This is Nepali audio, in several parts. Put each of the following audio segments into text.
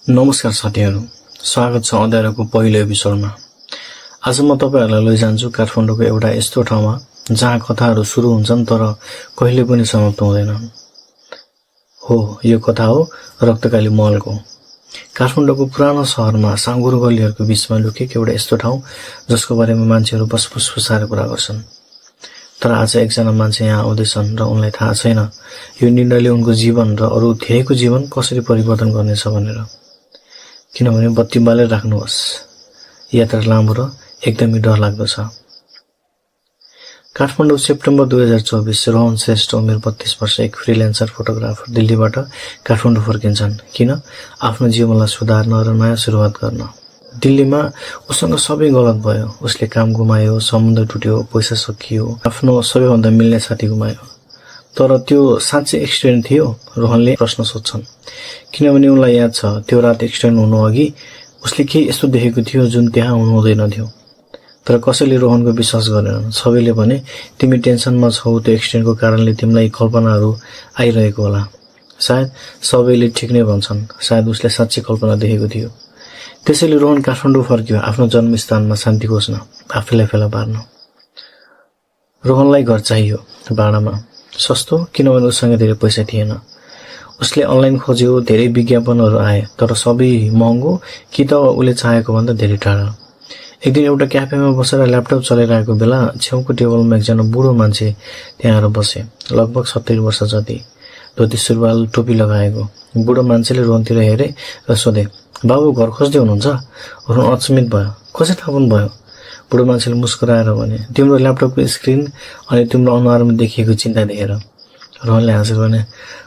नमस्कार साथीहरू, स्वागत छ अँध्यारोको पहिलो एपिसोडमा। आज म तपाईहरुलाई लैजान्छु काठमाडौँको एउटा यस्तो ठाउँमा जहाँ कथाहरू सुरु हुन्छन् तर कहिले पनि समाप्त हुँदैनन्। हो, यो कथा हो रक्तकाली महलको। काठमाडौँको पुरानो सहरमा साँघुरो गल्लीहरूको बीचमा लुकेको एउटा यस्तो ठाउँ जसको बारेमा मान्छेहरू बस फुसफुसाएर कुरा गर्छन्। तर आज एकजना मान्छे यहाँ आउँदैछन् र उनलाई थाहा छैन यो निर्णयले उनको जीवन र अरू धेरैको जीवन कसरी परिवर्तन गर्नेछ भनेर। किनभने बत्ती बालेर राख्नुहोस्, यात्रा लामो र एकदमै डरलाग्दो छ। काठमाडौँ सेप्टेम्बर 2024। रोहन श्रेष्ठ उमेर 32 वर्ष, एक फ्रिल्यान्सर फोटोग्राफर दिल्लीबाट काठमाडौँ फर्किन्छन्। किन? आफ्नो जीवनलाई सुधार्न र नयाँ सुरुवात गर्न। दिल्लीमा उसँग सबै गलत भयो। उसले काम गुमायो, सम्बन्ध टुट्यो, पैसा सकियो, आफ्नो सबैभन्दा मिल्ने साथी गुमायो। तर त्यो साँच्चै एक्सिडेन्ट थियो? रोहनले प्रश्न सोध्छन्। किनभने उनलाई याद छ त्यो रात एक्सिडेन्ट हुनु अघि उसले केही यस्तो देखेको थियो जुन त्यहाँ हुनु हुँदैन थियो। तर कसैले रोहनको विश्वास गरेनन्। सबैले भने तिमी टेन्सनमा छौ, त्यो एक्सिडेन्टको कारणले तिमीलाई कल्पनाहरू आइरहेको होला। सायद सबैले ठिक नै भन्छन्, सायद उसले साँच्चै कल्पना देखेको थियो। त्यसैले रोहन काठमाडौँ फर्क्यो, आफ्नो जन्मस्थानमा शान्ति खोज्न, आफैलाई फेला पार्न। रोहनलाई घर चाहियो, भाडामा, सस्तो, किनभने उसँग धेरै पैसा थिएन। उसले अनलाइन खोज्यो, धेरै विज्ञापनहरू आए, तर सबै महँगो कि त उसले चाहेको भन्दा धेरै टाढा। एक दिन एउटा क्याफेमा बसेर ल्यापटप चलाइरहेको बेला छेउको टेबलमा एकजना बुढो मान्छे त्यहाँ आएर बसे, लगभग 70 वर्ष जति, धोती सुरुवाल टोपी लगाएको। बुढो मान्छेले रोहनतिर हेरे र सोधे, बाबु घर खोज्दै हुनुहुन्छ? रोहन अचम्मित भयो। कसरी थाहा पनि भयो? बुढो मान्छेले मुस्कुराएर भने, तिम्रो ल्यापटपको स्क्रिन अनि तिम्रो अनुहारमा देखिएको चिन्ता देखेर। रोहनले हाँसेर भने,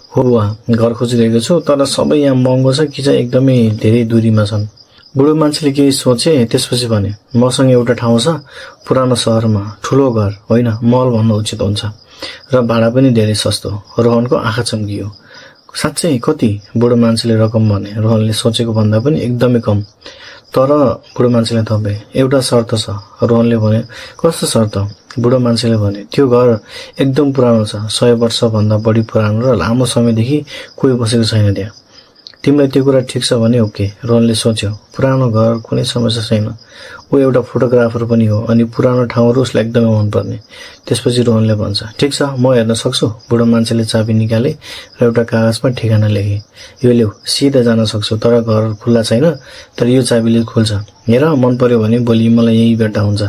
हो वा, घर खोजिरहेको छु, तर सबै यहाँ महँगो छ कि चाहिँ एकदमै धेरै दूरीमा छन्। बुढो मान्छेले केही सोचे, त्यसपछि भने, मसँग एउटा ठाउँ छ पुरानो सहरमा, ठुलो घर होइन, महल भन्नु उचित हुन्छ, र भाडा पनि धेरै सस्तो। रोहनको आँखा चम्कियो। साँच्चै कति? बुढो मान्छेले रकम भने। रोहनले सोचेको भन्दा पनि एकदमै कम। तर बुढो मान्छेले थपे, एउटा शर्त छ। रोहनले भने, कस्तो शर्त? बुढो मान्छेले भने, त्यो घर एकदम पुरानो छ, 100 वर्षभन्दा बढी पुरानो र लामो समयदेखि कोही बसेको छैन त्यहाँ। तिमीलाई त्यो कुरा ठिक छ भने ओके। रोहनले सोच्यो, पुरानो घर, कुनै समस्या छैन। ऊ एउटा फोटोग्राफर पनि हो अनि पुरानो ठाउँहरू उसलाई एकदमै मनपर्ने। त्यसपछि रोहनले भन्छ, ठिक छ, म हेर्न सक्छु। बुढो मान्छेले चाबी निकाले र एउटा कागजमा ठेगाना लेखे, यो ल्याऊ, सिधा जान सक्छु, तर घर खुल्ला छैन, तर यो चाबीले खुल्छ। हेर, मन पर्यो भने भोलि मलाई यही भेट्टा हुन्छ।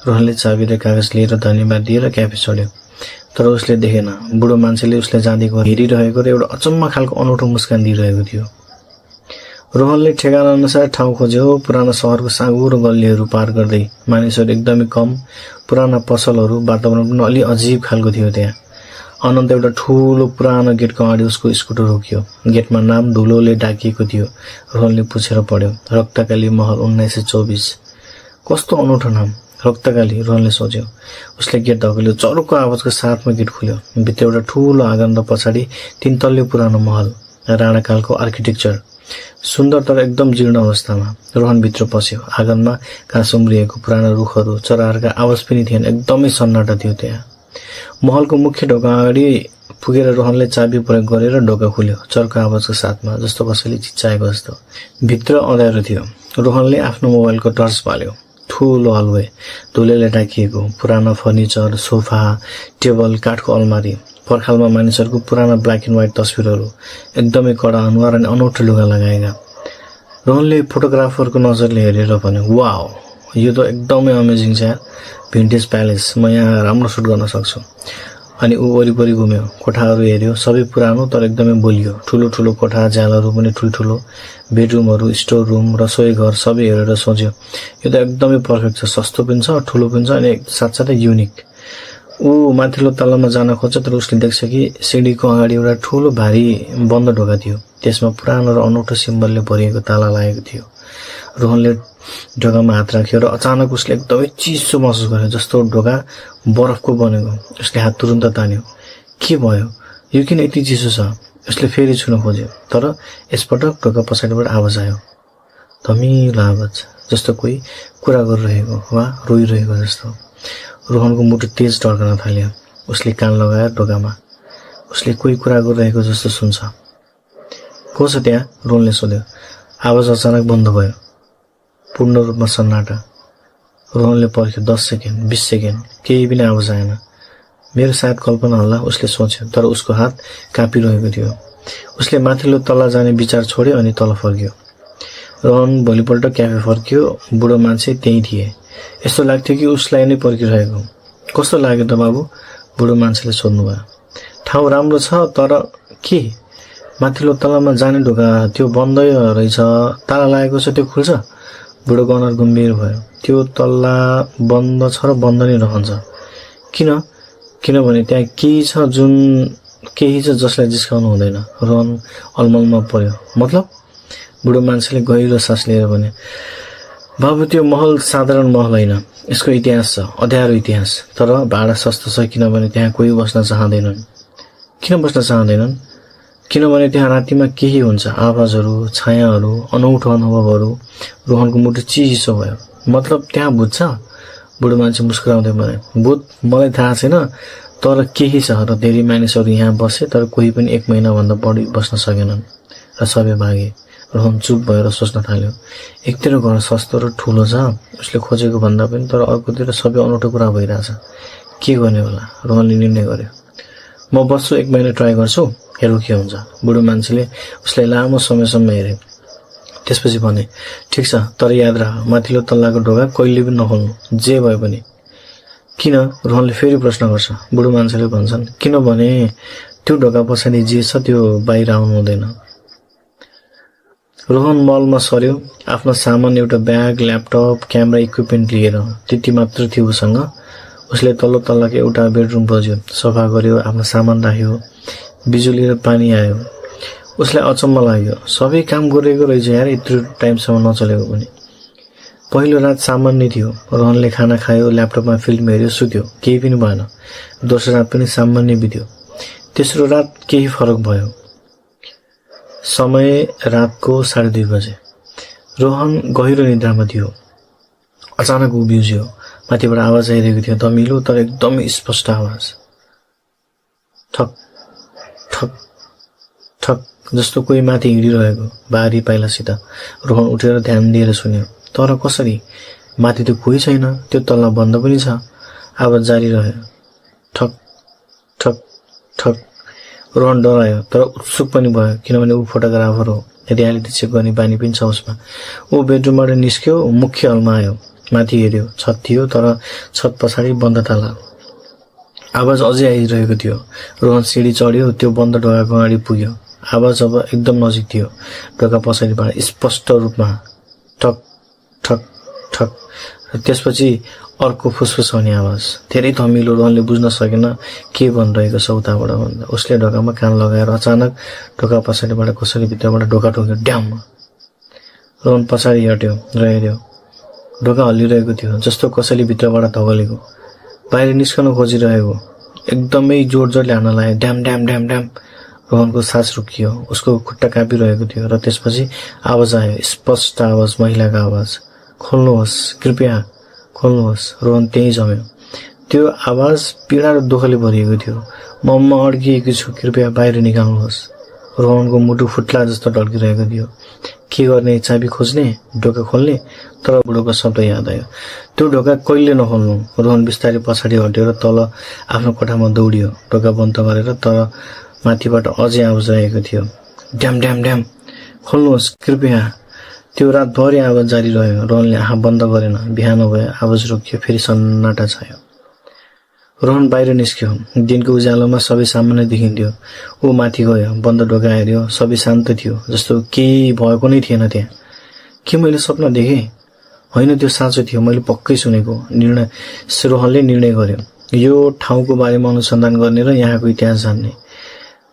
रोहनले चाबी र कागज लिएर धन्यवाद दिएर क्याफे छोड्यो। तर उसले देखेन बुढो मान्छेले उसले जाँदैको हेरिरहेको र एउटा अचम्म खालको अनौठो मुस्कान दिइरहेको थियो। रोहनले ठेगाना अनुसार ठाउँ खोज्यो। पुरानो सहरको साँघुरो गल्लीहरू पार गर्दै मानिसहरू एकदमै कम, पुराना पसलहरू, वातावरण पनि अलि अजीब खालको थियो त्यहाँ। अनन्त एउटा ठुलो पुरानो गेटको अगाडि उसको स्कुटर रोकियो। गेटमा नाम धुलोले ढाकिएको थियो। रोहनले पुछेर पढ्यो, रक्तकाली महल 1924। कस्तो अनौठो नाम, रक्तकाली, रोहनले सोच्यो। उसले गेट धकेल्यो। चरुको आवाजको साथमा गेट खुल्यो। भित्र एउटा ठुलो आँगन र पछाडि 3 तल्ले पुरानो महल, राणाकालको आर्किटेक्चर, सुन्दर तर एकदम जीर्ण अवस्थामा। रोहन भित्र पस्यो। आँगनमा घाँस उम्रिएको पुराना रुखहरू, चराहरूका आवाज पनि थिएन, एकदमै सन्नाटा थियो त्यहाँ। महलको मुख्य ढोका अगाडि पुगेर रोहनले चाबी प्रयोग गरेर ढोका खुल्यो, चर्को आवाजको साथमा, जस्तो कसैले चिच्चाएको जस्तो। भित्र अँध्यारो थियो। रोहनले आफ्नो मोबाइलको टर्च बाल्यो। ठुलो हलवे, धुलोले ढाकिएको, पुरानो फर्निचर, सोफा, टेबल, काठको अलमारी, पर्खालमा मानिसहरूको पुराना ब्ल्याक एन्ड व्हाइट तस्विरहरू, एकदमै कडा अनुहार अनि अनौठो लुगा लगाएका। रोहनले फोटोग्राफरको नजरले हेरेर भन्यो, वाउ, यो त एकदमै अमेजिङ छ यार, भिन्टेज प्यालेस, म यहाँ राम्रो सुट गर्न सक्छु। अनि ऊ वरिपरि घुम्यो, कोठाहरू हेऱ्यो, सबै पुरानो तर एकदमै बलियो। ठुलो ठुलो कोठा, झ्यालहरू पनि ठुल्ठुलो, बेडरुमहरू, स्टोर रुम, रसोई घर, सबै हेरेर सोच्यो, यो त एकदमै पर्फेक्ट छ, सस्तो पनि छ, ठुलो पनि छ अनि साथसाथै युनिक। ऊ माथिल्लो तल्लामा जान खोज्छ, तर उसले देख्छ कि सिडीको अगाडि एउटा ठुलो भारी बन्द ढोका थियो। त्यसमा पुरानो र अनौठो सिम्बलले भरिएको ताला लागेको थियो। रोहनले ढोकामा हात राख्यो र अचानक उसले एकदमै चिसो महसुस गर्यो, जस्तो ढोका बरफको बनेको। उसले हात तुरुन्त तान्यो। के भयो? यो किन यति चिसो छ? उसले फेरि छुन खोज्यो, तर यसपटक ढोका पछाडिबाट आवाज आयो, धमिलो आवाज, जस्तो कोही कुरा गरिरहेको वा रोइरहेको जस्तो। रोहनको मुटु तेज धड्कन थाल्यो। उसले कान लगाएर ढोकामा, उसले कोही कुरा गरिरहेको जस्तो सुन्छ। को छ त्यहाँ? रोहनले सोध्यो। आवाज अचानक बन्द भयो। पूर्ण रूपमा सन्नाटा। रोहनले पर्ख्यो। 10 सेकेन्ड, 20 सेकेन्ड, केही पनि आवाज आएन। मेरो सायद कल्पना होला, उसले सोच्यो, तर उसको हात काँपिरहेको थियो। उसले माथिल्लो तल्ला जाने विचार छोड्यो अनि तल फर्क्यो। रोहन भोलिपल्ट क्याफे फर्क्यो। बुढो मान्छे त्यही थिए। यस्तो लाग्थ्यो कि उसलाई नै पर्खिरहेको। कस्तो लाग्यो त बाबु? बुढो मान्छेले सोध्नुभयो। ठाउँ राम्रो छ, तर के? माथिल्लो तल्लामा जाने ढोका त्यो बन्दै रहेछ। ताला लागेको छ, त्यो खुल्छ? बुढो गनर गम्भीर भयो। त्यो तल्ला बन्द छ र बन्द नै रहन्छ। किन? किनभने त्यहाँ केही छ जसलाई जिस्काउनु हुँदैन। रोहन अलमलमा पर्यो। मतलब? बुढो मान्छेले गहिरो सास लिएर भने, बाबु त्यो महल साधारण महल होइन। यसको इतिहास छ, अध्यारो इतिहास। तर भाडा सस्तो छ किनभने त्यहाँ कोही बस्न चाहँदैनन्। किन बस्न चाहँदैनन्? किनभने त्यहाँ रातिमा केही हुन्छ, आवाजहरू, छायाहरू, अनौठो अनुभवहरू। रोहनको मुटु चिसो भयो। मतलब त्यहाँ भूत छ? बुढो मान्छे मुस्कुराउँदै भने, भूत मलाई थाहा छैन, तर केही छ र धेरै मानिसहरू यहाँ बसे, तर कोही पनि 1 महिनाभन्दा बढी बस्न सकेनन् र सबै भागे। रोहन चुप भएर सोच्न थाल्यो। एकतिर घर सस्तो र ठुलो छ, उसले खोजेको भन्दा पनि, तर अर्कोतिर सबै अनौठो कुरा भइरहेछ। के गर्ने होला? रोहनले निर्णय गर्यो। म बस्छु, 1 महिना ट्राई गर्छु, हेरौँ के हुन्छ। बुढो मान्छेले उसलाई लामो समयसम्म हेरे। त्यसपछि भने, ठिक छ, तर याद राख, माथिल्लो तल्लाको ढोका कहिले पनि नखोल्नु, जे भए पनि। किन? रोहनले फेरि प्रश्न गर्छ। बुढो मान्छेले भन्छन्, किनभने त्यो ढोका पछाडि जे छ त्यो बाहिर आउनु हुँदैन। रोहन मलमा सर्यो। आफ्नो सामान, एउटा ब्याग, ल्यापटप, क्यामेरा इक्विपमेन्ट लिएर। त्यति मात्र थियो उसँग। उसले तल्लो तल्लाको एउटा बेडरुम बज्यो, सफा गर्यो, आफ्नो सामान राख्यो। बिजुली र पानी आयो। उसलाई अचम्म लाग्यो। सबै काम गरेको रहेछ यार, यत्रो टाइमसम्म नचलेको पनि। पहिलो रात सामान्य थियो। रोहनले खाना खायो, ल्यापटपमा फिल्म हेर्यो, सुत्यो। केही पनि भएन। दोस्रो रात पनि सामान्य बित्यो। तेस्रो रात केही फरक भयो। समय रातको 2:30 बजे। रोहन गहिरो निद्रामा थियो। अचानक ऊ बिउज्यो। माथिबाट आवाज आइरहेको थियो, दमिलो तर एकदमै स्पष्ट आवाज। ठक ठक ठक, जस्तो कोही माथि हिँडिरहेको, भारी पाइलासित। रोहन उठेर ध्यान दिएर सुन्यो। तर कसरी? माथि त कोही छैन, त्यो तल्ला बन्द पनि छ। आवाज जारी रह्यो। ठक ठक ठक। रोहन डरायो, तर उत्सुक पनि भयो, किनभने ऊ फोटोग्राफर हो। रियालिटी चेक गर्ने बानी पनि छ उसमा। ऊ बेडरुमबाट निस्क्यो, मुख्य हलमा आयो। माथि हेऱ्यो, छत थियो, तर छत पछाडि बन्द ताला। आवाज अझै आइरहेको थियो। रोहन सिँढी चढ्यो, त्यो बन्द ढोकाको अगाडि पुग्यो। आवाज अब एकदम नजिक थियो। ढोका पछाडिबाट स्पष्ट रूपमा ठक ठक ठक, र त्यसपछि अर्को फुसफुसाउने आवाज, धेरै धमिलो। रोहनले बुझ्न सकेन के भनिरहेको छ उताबाट भन्दा। उसले ढोकामा कान लगाएर अचानक ढोका पछाडिबाट कसैले भित्रबाट ढोका ठोक्यो, ड्याम। रोहन पछाडि हट्यो र हेऱ्यो। ढोका हल्लिरहेको थियो, जस्तो कसैले भित्रबाट धगलेको, बाहिर निस्कन खोजिरहेको। एकदमै जोड-जोडले हान्न लाग्यो, ड्याम ड्याम ड्याम ड्याम। रोहनको सास रोकियो। उसको खुट्टा काँपिरहेको थियो र त्यसपछि आवाज आयो, स्पष्ट आवाज, महिलाको आवाज। खोल्नुहोस्, कृपया खोल्नुहोस्। रोहन त्यही जम्यो। त्यो आवाज पीडा र दुःखले भरिएको थियो। म अड्किएको छु, कृपया बाहिर निकाल्नुहोस्। रोहनको मुटु फुट्ला जस्तो ढल्किरहेको थियो। के गर्ने? चाबी खोज्ने? ढोका खोल्ने? तर बुढोको शब्द याद आयो, त्यो ढोका कहिले नखोल्नु। रोहन बिस्तारै पछाडि हट्यो र तल आफ्नो कोठामा दौडियो, ढोका बन्द गरेर। तर माथिबाट अझै आवाज आएको थियो, ड्याम ड्याम ड्याम। खोल्नुहोस्, कृपया। त्यो रातभरि आवाज जारी रह्यो। रोहनले आँखा बन्द गरेन। बिहान भयो, आवाज रोकियो, फेरि सन्नाटा छायो। रोहन बाहिर निस्क्यो। दिनको उज्यालोमा सबै सामान्य देखिन्थ्यो। ऊ माथि गयो, बन्द ढोका हेऱ्यो। सबै शान्त थियो, जस्तो केही भएको नै थिएन त्यहाँ। के मैले सपना देखेँ? होइन, त्यो साँचो थियो। मैले पक्कै सुनेको। रोहनले निर्णय गर्यो, यो ठाउँको बारेमा अनुसन्धान गर्ने र यहाँको इतिहास जान्ने।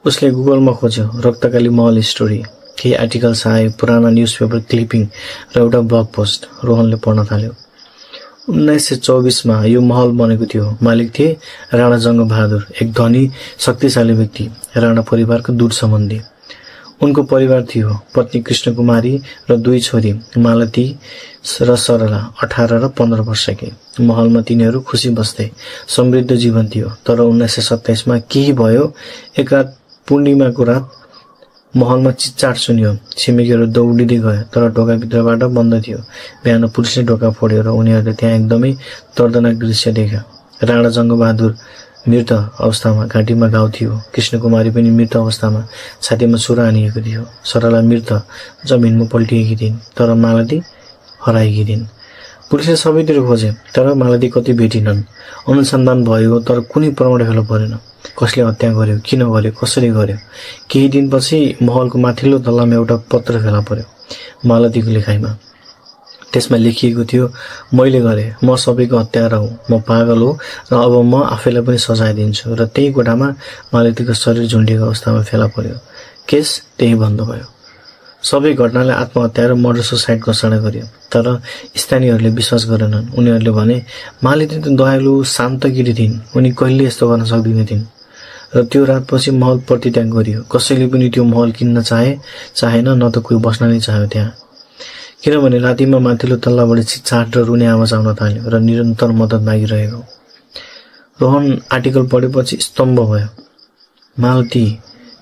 उसले गुगलमा खोज्यो, रक्तकाली महल स्टोरी। केही आर्टिकल्स आए, पुराना न्युजपेपर क्लिपिङ र एउटा ब्लग पोस्ट। रोहनले पढ्न थाल्यो। 1924 यो महल बनेको थियो। मालिक थिए राणा जङ्गबहादुर, एक धनी शक्तिशाली व्यक्ति, राणा परिवारको दूर सम्बन्धी। उनको परिवार थियो पत्नी कृष्णकुमारी र 2 छोरी, मालती र सरला, 18 र 15 वर्षकी। महलमा तिनीहरू खुसी बस्थे, समृद्ध जीवन थियो। तर 1927 केही भयो। एक रात, पूर्णिमाको रात, महलमा चिच्चाट सुन्यो। छिमेकीहरू दौडिँदै गए, तर ढोकाभित्रबाट बन्द थियो। बिहान पुलिसले ढोका फोड्यो र उनीहरूले त्यहाँ एकदमै दर्दनाक दृश्य देख्यो। राणा जङ्गबहादुर मृत अवस्थामा, घाँटीमा घाउ थियो। कृष्णकुमारी पनि मृत अवस्थामा, छातीमा छुरा हानिएको थियो। सरला मृत जमिनमा पल्टिएकी थिइन्, तर मालती हराएकी थिइन्। पुलिसले सबैतिर खोजे, तर मालती कति भेटिनन्। अनुसन्धान भयो, तर कुनै प्रमाण फेला परेन। कसले हत्या गर्यो, किन गर्यो, कसरी गर्यो। केही दिनपछि महलको माथिल्लो तल्लामा एउटा पत्र फेला पर्यो, मालतीको लेखाइमा। त्यसमा लेखिएको थियो, मैले गरे, म सबैको हत्यारा हुँ, म पागल हो र अब म आफैलाई पनि सजाय दिन्छु। र त्यही कोठामा मालतीको शरीर झुन्डिएको अवस्थामा फेला पर्यो। केस त्यही बन्द भयो। सबै घटनाले आत्महत्या र मर्डर सुसाइड घोषणा गरियो, तर स्थानीयहरूले विश्वास गरेनन्। उनीहरूले भने मालती त दयालु शान्त केटी थिइन्, उनी कहिले यस्तो गर्न सक्दिनथिन्। र त्यो रातपछि महल प्रतित्याग गरियो। कसैले पनि त्यो महल किन्न चाहेन, न त कोही बस्न नै चाह्यो त्यहाँ। किनभने रातिमा माथिल्लो तल्लाबाट चिच्चाट र रुने आवाज आउन थाल्यो र निरन्तर मद्दत मागिरहेको। रोहन आर्टिकल पढेपछि स्तम्भ भयो। मालती,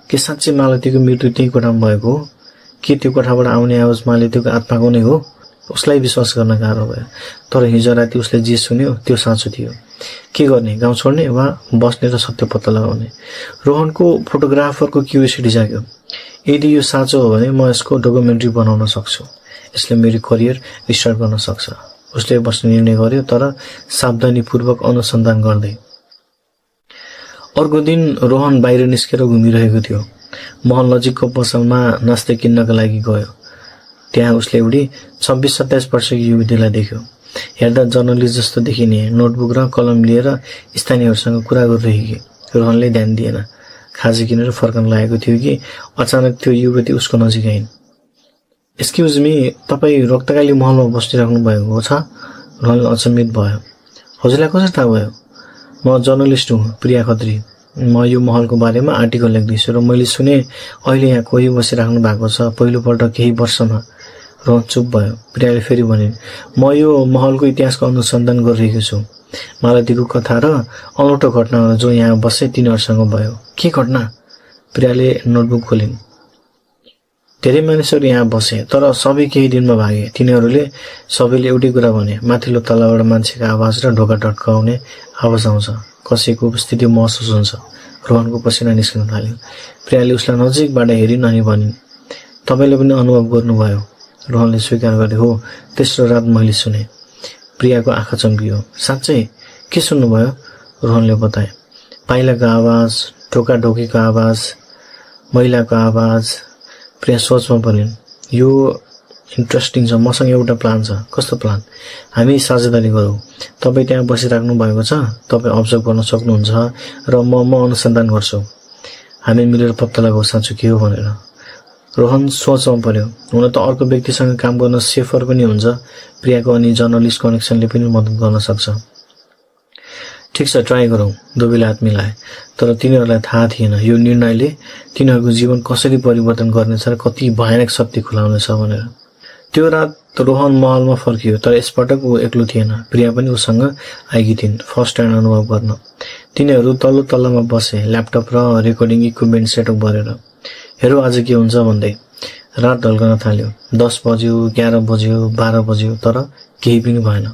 के साँच्चै मालतीको मृत्यु त्यही कोठामा भएको हो? के त्यो कोठाबाट आउने आवाज मालतीको आत्माको नै हो? उसलाई विश्वास गर्न गाह्रो भयो। तर हिजो राति उसले जे सुन्यो त्यो साँचो थियो। के गर्ने, गाउँ छोड्ने वा बस्ने र सत्य पत्ता लगाउने? रोहनको फोटोग्राफरको क्युरियोसिटी जाग्यो। यदि यो साँचो हो भने म यसको डकुमेन्ट्री बनाउन सक्छु। यसले मेरो करियर रिस्टार्ट गर्न सक्छ। उसले बस्ने निर्णय गर्यो, तर सावधानीपूर्वक अनुसन्धान गर्दै। अर्को दिन रोहन बाहिर निस्केर घुमिरहेको थियो। महल नजिकको पसलमा नास्ता किन्नका लागि गयो। त्यहाँ उसले एउटी 26-27 वर्षकी युवतीलाई देख्यो। हेर्दा जर्नलिस्ट जस्तो देखिने, नोटबुक र कलम लिएर स्थानीयहरूसँग कुरा गरिरहेकी। रोहनले ध्यान दिएन। खाजा किनेर फर्कन लागेको थियो कि अचानक त्यो युवती उसको नजिक आइन्। एक्सक्युज मी, तपाईँ रक्तकाली महलमा बसिराख्नु भएको छ? रोहनले अचम्मित भयो। हजुरलाई कसरी थाहा भयो? म जर्नलिस्ट हुँ, प्रिया खत्री। म यो महलको बारेमा आर्टिकल लेख्दैछु र मैले सुने अहिले यहाँ कोही बसिराख्नु भएको छ, पहिलोपल्ट केही वर्षमा। रोहन चुप भयो। प्रियाले फेरि भनिन्, म यो महलको इतिहासको अनुसन्धान गरिरहेको छु। मालतीको कथा र अनौठो घटनाहरू जो यहाँ बसे तिनीहरूसँग भयो। के घटना? प्रियाले नोटबुक खोलिन्। धेरै मानिसहरू यहाँ बसे, तर सबै केही दिनमा भागे। तिनीहरूले सबैले एउटै कुरा भने, माथिल्लो तल्लाबाट मान्छेको आवाज र ढोका टट्काउने आवाज आउँछ, कसैको उपस्थिति महसुस हुन्छ। रोहनको पसिना निस्किन थाल्यो। प्रियाले उसलाई नजिकबाट हेरिन् अनि भनिन्, तपाईँले पनि अनुभव गर्नुभयो? रोहनले स्वीकार गरे, हो, तेस्रो रात मैले सुने। प्रियाको आँखा चम्कियो। साँच्चै? के सुन्नुभयो? रोहनले बताए। पाइलाको आवाज, ढोकाढोकीको आवाज, महिलाको आवाज। प्रिया सोचमा परिन्। यो इन्ट्रेस्टिङ छ। मसँग एउटा प्लान छ। कस्तो प्लान? हामी साझेदारी गरौँ। तपाईँ त्यहाँ बसिराख्नु भएको छ, तपाईँ अब्जर्भ गर्न सक्नुहुन्छ र म अनुसन्धान गर्छु। हामी मिलेर पत्ता लगाऊ साँचो के हो भनेर। रोहन सोचमा पर्यो। हुन त अर्को व्यक्तिसँग काम गर्न सेफर पनि हुन्छ। प्रियाको अनि जर्नलिस्ट कनेक्सनले पनि मद्दत गर्न सक्छ। ठिक छ, ट्राई गरौँ। दुवैले हात मिलाए। तर तिनीहरूलाई थाहा थिएन यो निर्णयले तिनीहरूको जीवन कसरी परिवर्तन गर्नेछ र कति भयानक शक्ति खुलाउनेछ भनेर। त्यो रात रोहन महलमा फर्कियो, तर यसपटक ऊ एक्लो थिएन। प्रिया पनि उसँग आएकी थिइन्, फर्स्ट ह्यान्ड अनुभव गर्न। तिनीहरू तल्लो तल्लामा बसे, ल्यापटप र रेकर्डिङ इक्विपमेन्ट सेटअप गरेर। हेरौँ आज के हुन्छ भन्दै। रात ढल्कन थाल्यो। 10 बज्यो, 11 बज्यो, 12 बज्यो, तर केही पनि भएन।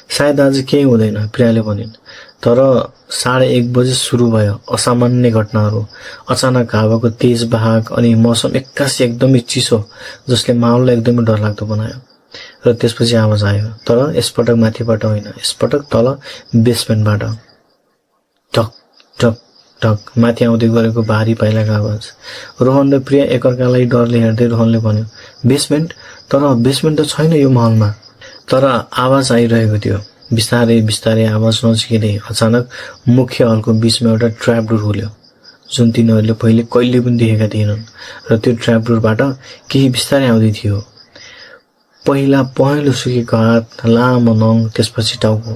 सायद आज केही हुँदैन, प्रियाले भनिन्। तर 1:30 बजे सुरु भयो असामान्य घटनाहरू। अचानक हावाको तेज बहाक अनि मौसम एक्कासी एकदमै चिसो, जसले माहौललाई एकदमै डरलाग्दो बनायो। र त्यसपछि आवाज आयो, तर यसपटक माथिबाट होइन, यसपटक तल बेसमेन्टबाट। टक टक टक, माथि आउँदै गरेको भारी पाइलाको आवाज। रोहन र प्रिया एकअर्कालाई डरले हेर्दै रोहनले भन्यो, बेसमेन्ट? तर बेसमेन्ट त छैन यो महलमा। तर आवाज आइरहेको थियो। बिस्तारै बिस्तारै आवाज नजिकै अचानक मुख्य हलको बीचमा एउटा ट्र्याप डोर खुल्यो, जुन तिनीहरूले पहिले कहिले पनि देखेका थिएनन्। र त्यो ट्र्याप डोरबाट केही बिस्तारै आउँदै थियो। पहिला पहेँलो सुकेको हात, लामो नङ, त्यसपछि टाउको,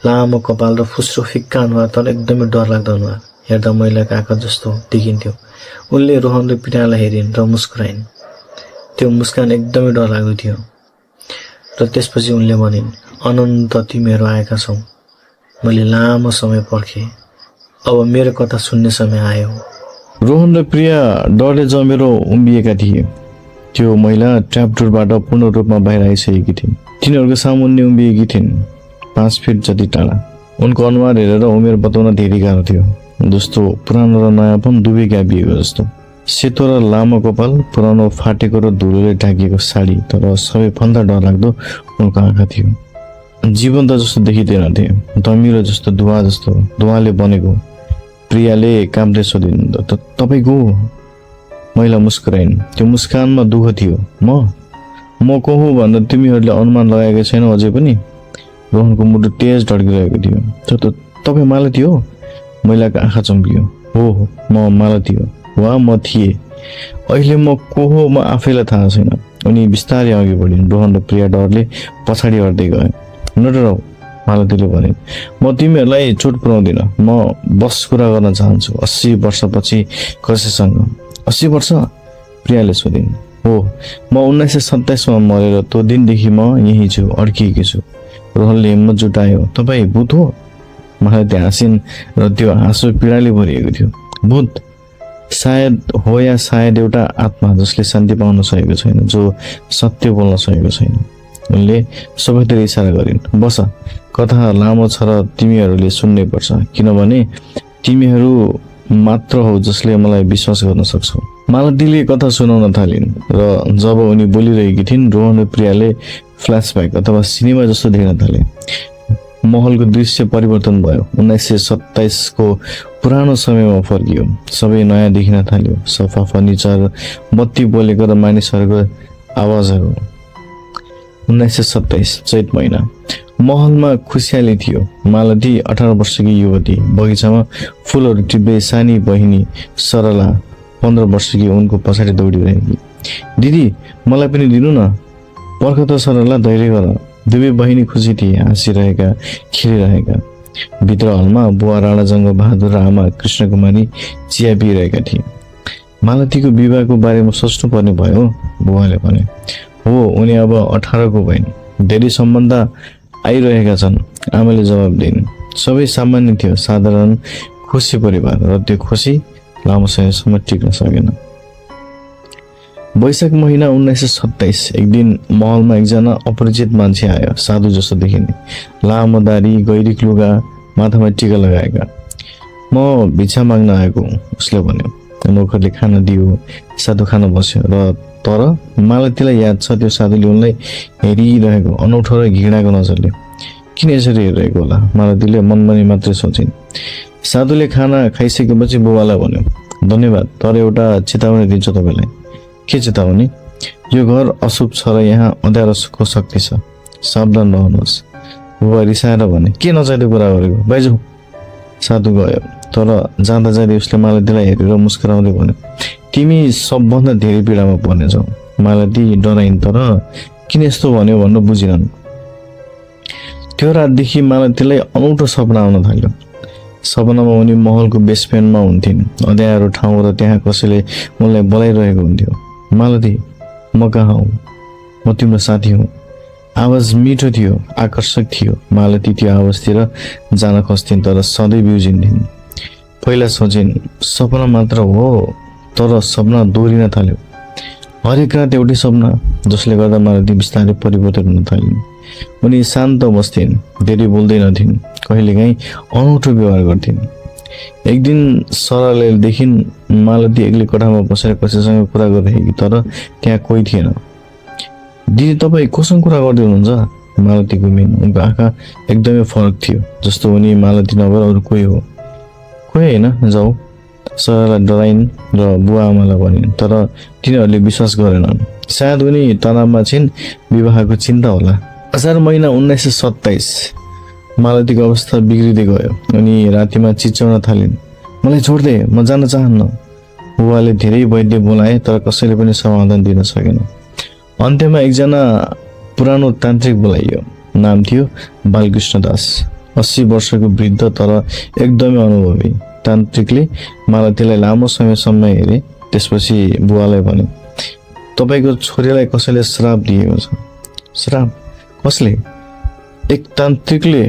लामो कपाल र फुस्रो फिक्का अनुहार, तर एकदमै डरलाग्दो अनुहार। हेर्दा महिलाको आँखा जस्तो देखिन्थ्यो। उनले रोहन र प्रियालाई हेरिन् र मुस्कुराइन्। त्यो मुस्कान एकदमै डरलाग्दो थियो। र त्यसपछि उनले भनिन्, अनन्त तिमीहरू आएका छौ। मैले लामो समय पर्खेँ, अब मेरो कथा सुन्ने समय आयो। रोहन र प्रिया डरले जमेर उम्बिएका थिए। त्यो महिला ट्र्यापडोरबाट पूर्ण रूपमा बाहिर आइसकेकी थिइन्। तिनीहरूको सामुन्ने उम्बिएकी थिइन्, 5 फिट जति टाढा। उनको अनुहार हेरेर उमेर बताउन धेरै गाह्रो थियो। जस्तो पुरानो र नयाँपन दुवै गाभिएको जस्तो। सेतो र लामो कपाल, पुरानो फाटेको र धुलोले ढाकिएको साडी, तर सबैभन्दा डरलाग्दो उनको आँखा थियो। जीवन्त जस्तो देखिँदैनथे, धमिलो जस्तो, धुवाले बनेको। प्रियाले कामले सोधिन्, तपाईँ को? महिला मुस्कुराइन्। त्यो मुस्कानमा दुःख थियो। म को हुँ भनेर तिमीहरूले अनुमान लगाएकै छैनौ अझै पनि? रोहनको मुटु तेज ढड्किरहेको थियो। तपाईँ मालती हो? महिलाको आँखा चम्कियो। हो, म मालती हो। वा म थिएँ। अहिले म को हो म आफैलाई थाहा छैन। उनी बिस्तारै अघि बढिन्। रोहन र प्रिया डरले पछाडि हट्दै गए। नडराऊ, मालतीले भनिन्। म तिमीहरूलाई चोट पुर्याउँदिन। म बस कुरा गर्न चाहन्छु 80 वर्षपछि कसैसँग। 80 वर्ष? प्रियाले सोधिन्। हो, म 1927 मा मरेर त्यो दिनदेखि म यहीँ छु, अड्किएकी छु। रोहनले हिम्मत जुटायो। तपाईँ भूत हो? मालती हाँसिन् र त्यो हाँसो पीडाले भरिएको थियो। भूत? सायद हो, या सायद एउटा आत्मा जसले शान्ति पाउन सकेको छैन, जो सत्य बोल्न सकेको छैन। उनले सबैतिर इसारा गरिन्। बस, कथा लामो छ र तिमीहरूले सुन्नै पर्छ, किनभने तिमीहरू मात्र हो जसले मलाई विश्वास गर्न सक्छौ। मालतीले कथा सुनाउन थालिन् र जब उनी बोलिरहेकी थिइन्, रोहन र प्रियाले फ्ल्यासब्याक अथवा सिनेमा जस्तो देख्न थाले। महलको दृश्य परिवर्तन भयो। 1927 को पुरानो समयमा फर्कियो। सबै नयाँ देखिन थाल्यो। सफा फर्निचर, बत्ती बोलेको र मानिसहरूको आवाजहरू। 1927 चैत महिना। महलमा खुसियाली थियो। मालती 18 वर्षकी युवती, बगैँचामा फुलहरू टिप्दै सानी बहिनी सरला 15 वर्षकी उनको पछाडि दौडिरहेकी। दिदी, मलाई पनि दिनु न। पर्ख त सरला, धैर्य गर। दुवै बहिनी खुसी थिए, हाँसिरहेका, खेलिरहेका। भित्र हलमा बुवा राणा जङ्ग बहादुर र आमा कृष्णकुमारी चिया पिइरहेका थिए। मालतीको विवाहको बारेमा सोच्नु पर्ने भयो, बुवाले भने। हो, उनी अब 18 को भइन्। धेरै सम्बन्ध आइरहेका छन्, आमाले जवाब दिइन्। सबै सामान्य थियो, साधारण खुसी परिवार, र त्यो खुसी लामो समयसम्म टिक्न सकेन। वैशाख महिना 1927। एक दिन महलमा एकजना अपरिचित मान्छे आयो। साधु जस्तो देखिने, लामो दारी, गैरिक लुगा, माथामा टिका लगाएका। म भिक्षा माग्न आएको, उसले भन्यो। नोकरले खाना दियो। साधु खान बस्यो, र तर मालतीलाई याद छ त्यो साधुले उनलाई हेरिरहेको अनौठो र घृणाको नजरले। किन यसरी हेरिरहेको होला, मालतीले मनमनी मात्रै सोचिन्। साधुले खाना खाइसकेपछि बुबालाई भन्यो, धन्यवाद, तर एउटा चेतावनी दिन्छु तपाईँलाई। के चेतावनी? यो घर अशुभ छ र यहाँ अँध्यारोको शक्ति छ, सावधान रहनुहोस्। बुबा रिसाएर भने, के नचाहिँदो कुरा गरेको, बाइजौ। साधु गयो, तर जाँदा जाँदै उसले मालतीलाई हेरेर मुस्कुराउँदै भन्यो, तिमी सबभन्दा धेरै पीडामा पर्नेछौ। मालती डराइन्, तर किन यस्तो भन्यो भन्न बुझिनन्। त्यो रातदेखि मालतीलाई अनौठो सपना आउन थाल्यो। सपनामा उनी महलको बेसमेन्टमा हुन्थिन्। अँध्यारो ठाउँ र त्यहाँ कसैले उनलाई बोलाइरहेको हुन्थ्यो। मालती, म कहाँ हौ? म तिम्रो साथी हुँ। आवाज मिठो थियो, आकर्षक थियो। मालती त्यो आवाजतिर जान खोज्थिन्, तर सधैँ बिउजिन्थिन्। पहिला सोचिन् सपना मात्र हो, तर सपना दोहोरिन थाल्यो। हरेक रात एउटै सपना, जसले गर्दा मालती बिस्तारै परिवर्तन हुन थालिन्। उनी शान्त बस्थिन्, धेरै बोल्दैनथिन्, कहिलेकाहीँ अनौठो व्यवहार गर्थिन्। एक दिन सरलाले देखिन् मालती एक्लै कोठामा बसेर कसैसँग कुरा गरिरहेकी, तर त्यहाँ कोही थिएन। दिदी, तपाईँ कोसँग कुरा गर्दै हुनुहुन्छ? मालती घुमिन्। उनको आँखा एकदमै फरक थियो, जस्तो उनी मालती नभएर अरू कोही हो। कोही होइन, जाऊ। सरला डराइन् र बुवा आमालाई भनिन्, तर तिनीहरूले विश्वास गरेनन्। सायद उनी तनावमा छिन्, विवाहको चिन्ता होला। असार महिना 1927। मालतीको अवस्था बिग्रिँदै गयो। उनी रातिमा चिच्याउन थालिन्, मलाई छोड्दे, म जान चाहन्न। बुवाले धेरै वैद्य बोलाए, तर कसैले पनि समाधान दिन सकेन। अन्त्यमा एकजना पुरानो तान्त्रिक बोलाइयो। नाम थियो बालकृष्ण दास। 80 वर्षको वृद्ध, तर एकदमै अनुभवी। तान्त्रिकले मालतीलाई लामो समयसम्म हेरे। त्यसपछि बुवालाई भने, तपाईँको छोरीलाई कसैले श्राप दिएको छ। श्राप? कसले? एक तान्त्रिकले।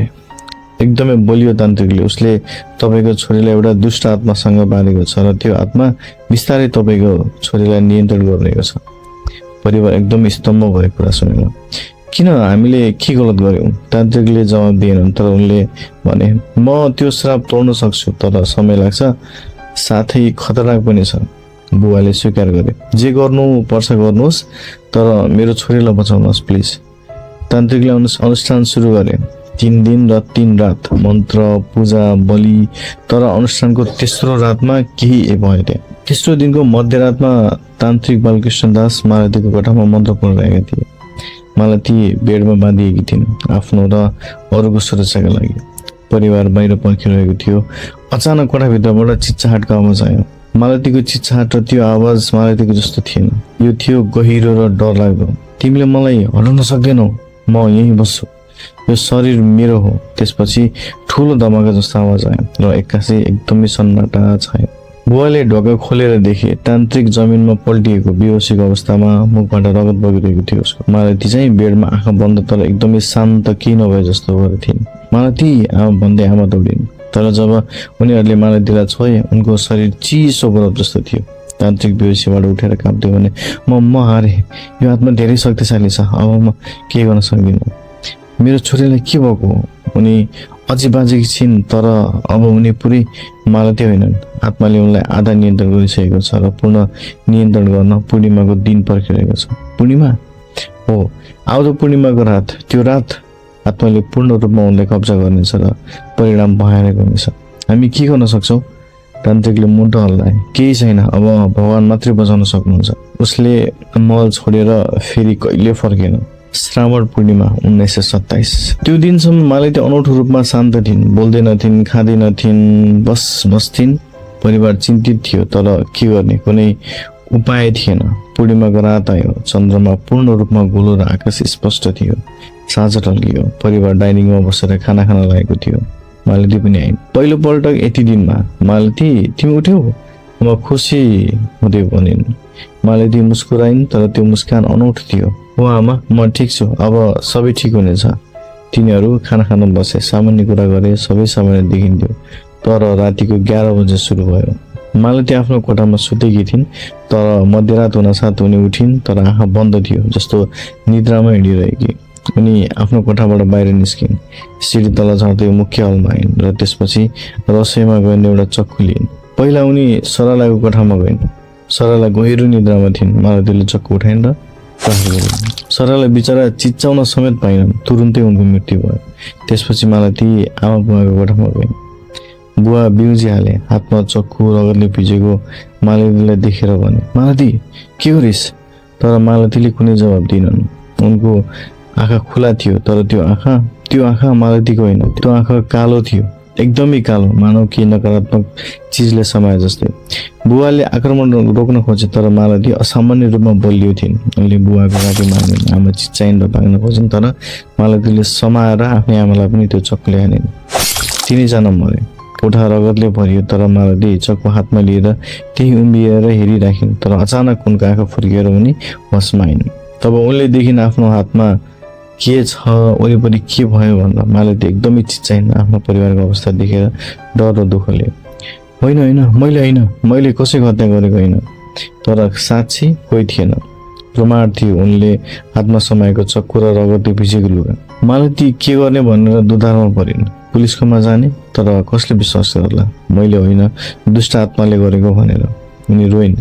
एकदमै बलियो तान्त्रिकले उसले तपाईँको छोरीलाई एउटा दुष्ट आत्मासँग बाँधेको छ र त्यो आत्मा बिस्तारै तपाईँको छोरीलाई नियन्त्रण गरिरहेको छ। परिवार एकदम स्तम्भ भएको कुरा सुनेर किन हामीले के गलत गर्यौँ? तान्त्रिकले जवाब दिएनन्, तर उनले भने म त्यो श्राप तोड्न सक्छु, तर समय लाग्छ, साथै खतरनाक पनि छ। बुवाले स्वीकार गरे, जे गर्नु पर्छ गर्नुहोस्, तर मेरो छोरीलाई बचाउनुहोस् प्लिज। तान्त्रिकले अनुष्ठान सुरु गरे। 3 दिन र 3 रात मन्त्र पूजा बलि, तर अनुष्ठानको तेस्रो रातमा केही भएन। तेस्रो दिनको मध्यरातमा तान्त्रिक बालकृष्ण दास मालतीको कोठामा मन्त्र पढिरहेका थिए। मालती बेडमा बाँधिएकी थिइन्, आफ्नो र अरूको सुरक्षाका लागि। परिवार बाहिर पर्खिरहेको थियो। अचानक कोठाभित्रबाट चिच्चाहाटको आवाज आयो। मालतीको चिच्चाहाट र त्यो आवाज मालतीको जस्तो थिएन, यो थियो गहिरो र डरलाग्दो। तिमीले मलाई हटाउन सक्दैनौ, म यहीँ बस्छु, यो शरीर मेरो हो। त्यसपछि ठुलो धमाका जस्तो आवाज आयो र एक्कासी एकदमै सन्नाटा छायो। बुवाले ढोका खोलेर देखे तान्त्रिक जमिनमा पल्टिएको बेहोसीको अवस्थामा मुखबाट रगत बगिरहेको थियो उसको। मालती चाहिँ बेडमा आँखा बन्द तर एकदमै शान्त केही नभए जस्तो गरेर थिइन्। मालती आमा भन्दै आमा दौडिन्, तर जब उनीहरूले मालतीलाई छोए उनको शरीर चिसो बरफ जस्तो थियो। तान्त्रिक बेहोसीबाट उठेर काँप्दै भने म हारे, यो आत्मा धेरै शक्तिशाली छ, अब म केही गर्न सक्दिनँ। मेरो छोरीलाई के भएको? उनी अझै बाँचेकी छिन्, तर अब उनी पुरै मालती होइनन्। आत्माले उनलाई आधा नियन्त्रण गरिसकेको छ र पूर्ण नियन्त्रण गर्न पूर्णिमाको दिन पर्खिरहेको छ। पूर्णिमा हो, आउँदो पूर्णिमाको रात, त्यो रात आत्माले पूर्ण रूपमा उनलाई कब्जा गर्नेछ र परिणाम भयानक हुनेछ। हामी के गर्न सक्छौँ? तान्त्रिकले मुन्टो हल्लाए। केही छैन, अब भगवान मात्रै बचाउन सक्नुहुन्छ। उसले महल छोडेर फेरि कहिले फर्केन। श्रावण पूर्णिमा 1927। त्यो दिनसम्म मालती अनौठो रूपमा शान्त थिइन्, बोल्दैनथिन्, खाँदैनथिन्, बस्थिन्। परिवार चिन्तित थियो, तर के गर्ने, कुनै उपाय थिएन। पूर्णिमाको रात आयो, चन्द्रमा पूर्ण रूपमा गोलो र आकाश स्पष्ट थियो। साँझ टल्कियो, परिवार डाइनिङमा बसेर खाना खान लागेको थियो। मालती पनि आइन्। पहिलोपल्ट यति दिनमा मालती तिमी उठ्यौ? म खुसी हुँदै भनिन्। मालती मुस्कुराइन्, तर त्यो मुस्कान अनौठो थियो। हो आमा, म ठिक छु, अब सबै ठिक हुनेछ। तिनीहरू खाना खान बसे, सामान्य कुरा गरे, सबै सामान्य देखिन्थ्यो। तर रातिको 11 बजे सुरु भयो। मालती आफ्नो कोठामा सुतेकी थिइन्, तर मध्यरात हुन साथ उनी उठिन्, तर आँखा बन्द थियो, जस्तो निद्रामा हिँडिरहेकी। उनी आफ्नो कोठाबाट बाहिर निस्किन्, सिडी तल झर्दै मुख्य हलमा आइन् र त्यसपछि रसोईमा गएर एउटा चक्कु लिइन्। पहिला उनी सरलाको कोठामा गइन्। सरला गहिरो निद्रामा थिइन्। मालतीले चक्कु उठाइन् र प्रहार गरिन्। सरला बिचरा चिच्चाउन समेत पाइनन्, तुरुन्तै उनको मृत्यु भयो। त्यसपछि मालती आमा बुवाको कोठामा गइन्। बुवा बिउजिहाले, हातमा चक्कु रगतले भिजेको मालतीलाई देखेर भने, मालती के गरिस्? तर मालतीले कुनै जवाब दिएनन्। उनको आँखा खुला थियो, तर त्यो आँखा मालतीको होइन, त्यो आँखा कालो थियो, एकदमै कालो, मानव के नकारात्मक चिजले समाए जस्तै। बुवाले आक्रमण रोक्न खोजे, तर मालती असामान्य रूपमा बलियो थिइन्। उनले बुवाको घाँटी मार्निन्, आमा चिच्चाइन् र भाग्न खोजिन्, तर मालतीले समाएर आफ्नै आमालाई पनि त्यो चक्कुले हानिन्। तिनैजना मरे। कोठा रगतले भरियो, तर मालती चक्कु हातमा लिएर त्यही उम्बिएर हेरिराखिन्। तर अचानक उनको आँखा फुर्किएर उनी होसमा आइन्। तब उनले देखिन् आफ्नो हातमा के छ, वरिपरि के भयो भनेर। मालती एकदमै चिच्चाइन्, आफ्नो परिवारको अवस्था देखेर डर र दुःखले। होइन, मैले कसैको हत्या गरेको होइन, तर साक्षी कोही थिएन, प्रमाण थियो उनले हातमा समाएको चक्कु र रगतले भिजेको लुगा। मालती के गर्ने भनेर दुधारमा परिन्। पुलिसकोमा जाने, तर कसले विश्वास गर्ला? मैले होइन, दुष्ट आत्माले गरेको भनेर। उनी रोइन्।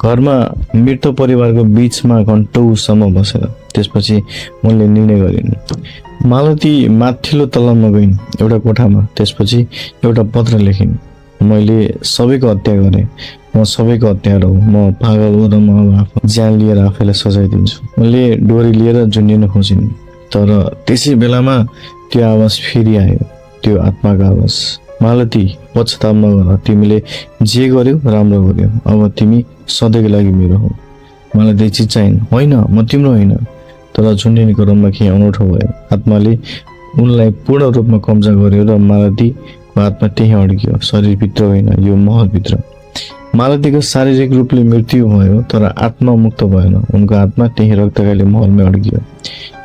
घरमा मृत परिवारको बीचमा घन्टौसम्म बसेर त्यसपछि उनले निर्णय गरिन्। मालती माथिल्लो तल्लामा गइन्, एउटा कोठामा। त्यसपछि एउटा पत्र लेखिन्, मैले सबैको हत्या गरेँ, म सबैको हत्यारा हो, म पागल हो र म आफ्नो ज्यान लिएर आफैलाई सजाय दिन्छु। उनले डोरी लिएर झुन्डिन खोजिन्, तर त्यसै बेलामा त्यो आवाज फेरि आयो, त्यो आत्माको आवाज। मालती पछताव नगर, तिमीले जे गर्यौ राम्रो गर्यौ, अब तिमी सधैँको लागि मेरो हो। मालती चिच्चाइन्, होइन, म तिम्रो होइन। तर झुन्डिने क्रममा केही अनौठो भयो। आत्माले उनलाई पूर्ण रूपमा कब्जा गर्यो र मालतीको आत्मा त्यही अड्कियो, शरीरभित्र होइन, यो महलभित्र। मालतीको शारीरिक रूपले मृत्यु भयो तर आत्मा मुक्त भएन। उनको आत्मा त्यही रक्तगाली महलमै अड्कियो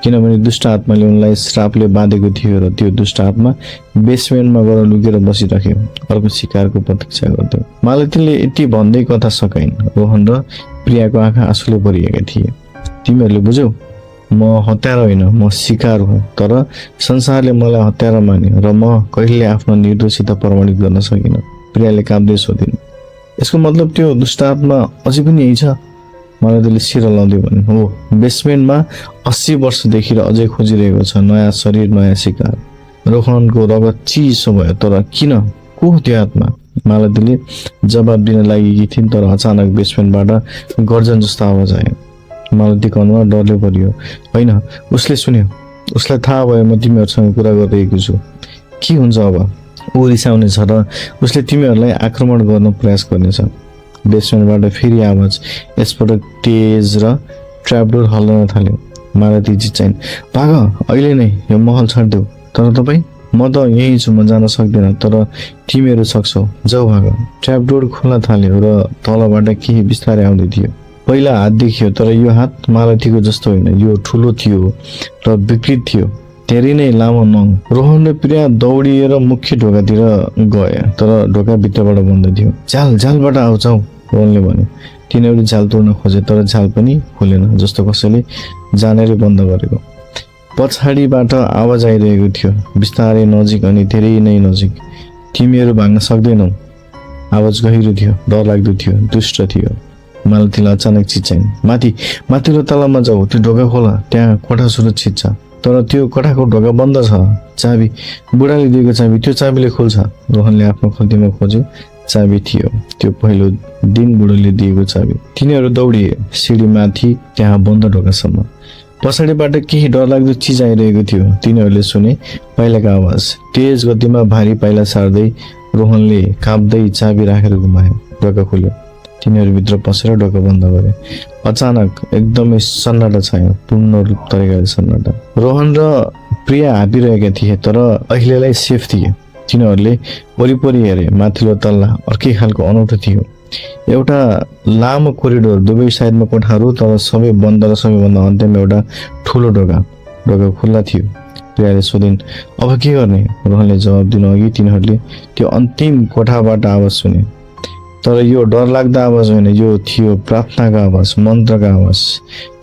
किनभने दुष्ट आत्माले उनलाई श्रापले बाँधेको थियो र त्यो दुष्ट आत्मा बेसमेन्टमा गएर लुकेर बसिराख्यो, अर्को शिकारको प्रतीक्षा गर्थ्यो। मालतीले यति भन्दै कथा सकाइन्। रोहन र प्रियाको आँखा आँसुले भरिएका थिए। तिमीहरूले बुझ्यौ, म हत्यारा होइन, म शिकार हो, तर संसारले मलाई हत्यारा मान्यो र म कहिले आफ्नो निर्दोषिता प्रमाणित गर्न सकिनँ। प्रियाले काँप्दै सोधिन्, यसको मतलब त्यो दुष्ट आत्मा अझै पनि यही छ? मालतीले शिर हल्लाउँदै भने, हो, बेसमेन्टमा 80 वर्षदेखि र अझै खोजिरहेको छ, नयाँ शरीर, नयाँ शिकार। रोहनको रगत चिसो भयो। तर किन? को हो त्यो आत्मा? मालतीले जवाब दिन लागेकी थिइन् तर अचानक बेसमेन्टबाट गर्जन जस्तो आवाज आयो। मालतीको अनुहार डरले भरियो। होइन, उसले सुन्यो। उसलाई थाहा भयो म तिमीहरूसँग कुरा गरिरहेको छु। के हुन्छ अब? ऊ रिसाउने छ र उसले तिमीहरूलाई आक्रमण गर्न प्रयास गर्नेछ। बेसमेन्टबाट फेरि आवाज, यसपटक तेज र ट्र्यापडोर हल्लन थाल्यो। मालती चिच्चाइन्, भाग, अहिले नै यो महल छाड्देऊ। तर तपाईँ? म त यहीँ छु, म जान सक्दिनँ, तर तिमीहरू सक्छौ, जाऊ भाग। ट्र्यापडोर खोल्न थाल्यो र तलबाट केही बिस्तारै आउँदै थियो। पहिला हात देखियो तर यो हात मालतीको जस्तो होइन, यो ठुलो थियो र विकृत थियो, धेरै नै लामो नङ। रोहन र प्रिया दौडिएर मुख्य ढोकातिर गए तर ढोका भित्रबाट बन्द थियो। झालबाट आउँछौ, रोहनले भन्यो। तिनीहरू झाल तोड्न खोजे तर झाल पनि खुलेन, जस्तो कसैले जानेरै बन्द गरेको। पछाडिबाट आवाज आइरहेको थियो, बिस्तारै नजिक अनि धेरै नै नजिक। तिमीहरू भाग्न सक्दैनौ। आवाज गहिरो थियो, डरलाग्दो थियो, दुष्ट थियो। मालतीले अचानक चिच्चाइन्, माथिल्लो तलामा जाऊ, त्यो ढोका खोला, त्यहाँ कोठा सुरक्षित छ। तर त्यो कोठाको ढोका बन्द छ। चाबी, बुढाले दिएको चाबी, त्यो चाबीले खोल्छ। रोहनले आफ्नो खल्तीमा खोज्यो, चाबी थियो, त्यो पहिलो दिन बुढोले दिएको चाबी। तिनीहरू दौडिए सिडीमाथि त्यहाँ बन्द ढोकासम्म। पछाडिबाट केही डरलाग्दो चिज आइरहेको थियो। तिनीहरूले सुने पाइलाको आवाज। तेज गतिमा भारी पाइला सार्दै रोहनले काँप्दै चाबी राखेर घुमायो। ढोका खुल्यो। तिनीहरू भित्र पसेर ढोका बन्द गरे। अचानक एकदमै सन्नाटा छायो, पूर्ण रूप तरिकाले सन्नाटा। रोहन र प्रिया हाँपिरहेका थिए तर अहिलेलाई सेफ थिए। तिनीहरूले वरिपरि हेरे। माथिल्लो तल्ला अर्कै खालको अनौठो थियो। एउटा लामो कोरिडोर, दुवै साइडमा कोठाहरू, तर सबै बन्द र सबैभन्दा अन्त्यमा एउटा ठुलो ढोका खुल्ला थियो। प्रियाले सोधिन्, अब के गर्ने? रोहनले जवाब दिनु अघि तिनीहरूले त्यो अन्तिम कोठाबाट आवाज सुने। तर यो डरलाग्दो आवाज होइन, यो थियो प्रार्थनाको आवाज, मन्त्रको आवाज।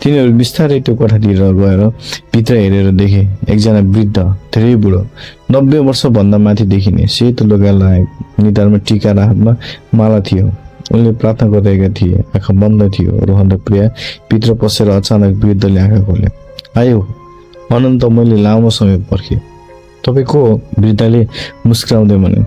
तिनीहरू बिस्तारै त्यो कोठातिर गएर भित्र हेरेर देखे एकजना वृद्ध, धेरै बुढो, 90 वर्षभन्दा माथि देखिने, सेतो लुगा लगाएको, निधारमा टीका र हातमा माला थियो। उनले प्रार्थना गरिरहेका थिए, आँखा बन्द थियो। रोहन र प्रिया भित्र पसेर अचानक वृद्धले आँखा खोले। आयो अनन्त, मैले लामो समय पर्खेँ। तपाईँ को? वृद्धले मुस्कुराउँदै भने,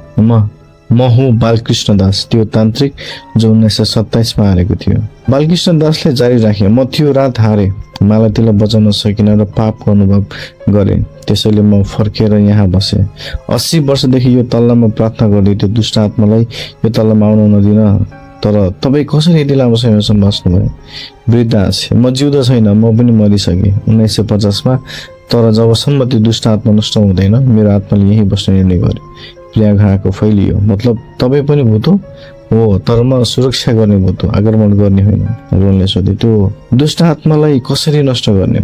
म हुँ बालकृष्ण दास, त्यो तान्त्रिक जो 1927 मा हारेको थियो। बालकृष्ण दासले जारी राखे, म त्यो रात हारे, मालतीलाई बचाउन सकिनँ र पापको अनुभव गरेँ, त्यसैले म फर्केर यहाँ बसेँ। 80 वर्षदेखि यो तल्लामा प्रार्थना गर्दै त्यो दुष्ट आत्मालाई यो तल्लामा आउन नदिन। तर तपाईँ कसरी यति लामो समयसम्म बस्नुभयो? वृद्ध हाँसे, म जिउँदो छैन, म पनि मरिसकेँ 1950 मा, तर जबसम्म त्यो दुष्ट आत्मा नष्ट हुँदैन मेरो आत्माले यहीँ बस्ने निर्णय गर्यो। प्रिया घाँको फैलियो, मतलब तपाईँ पनि भूत हो? तर म सुरक्षा गर्ने भूत हो, आक्रमण गर्ने होइन। रोहनले सोधे, त्यो दुष्ट आत्मालाई कसरी नष्ट गर्ने?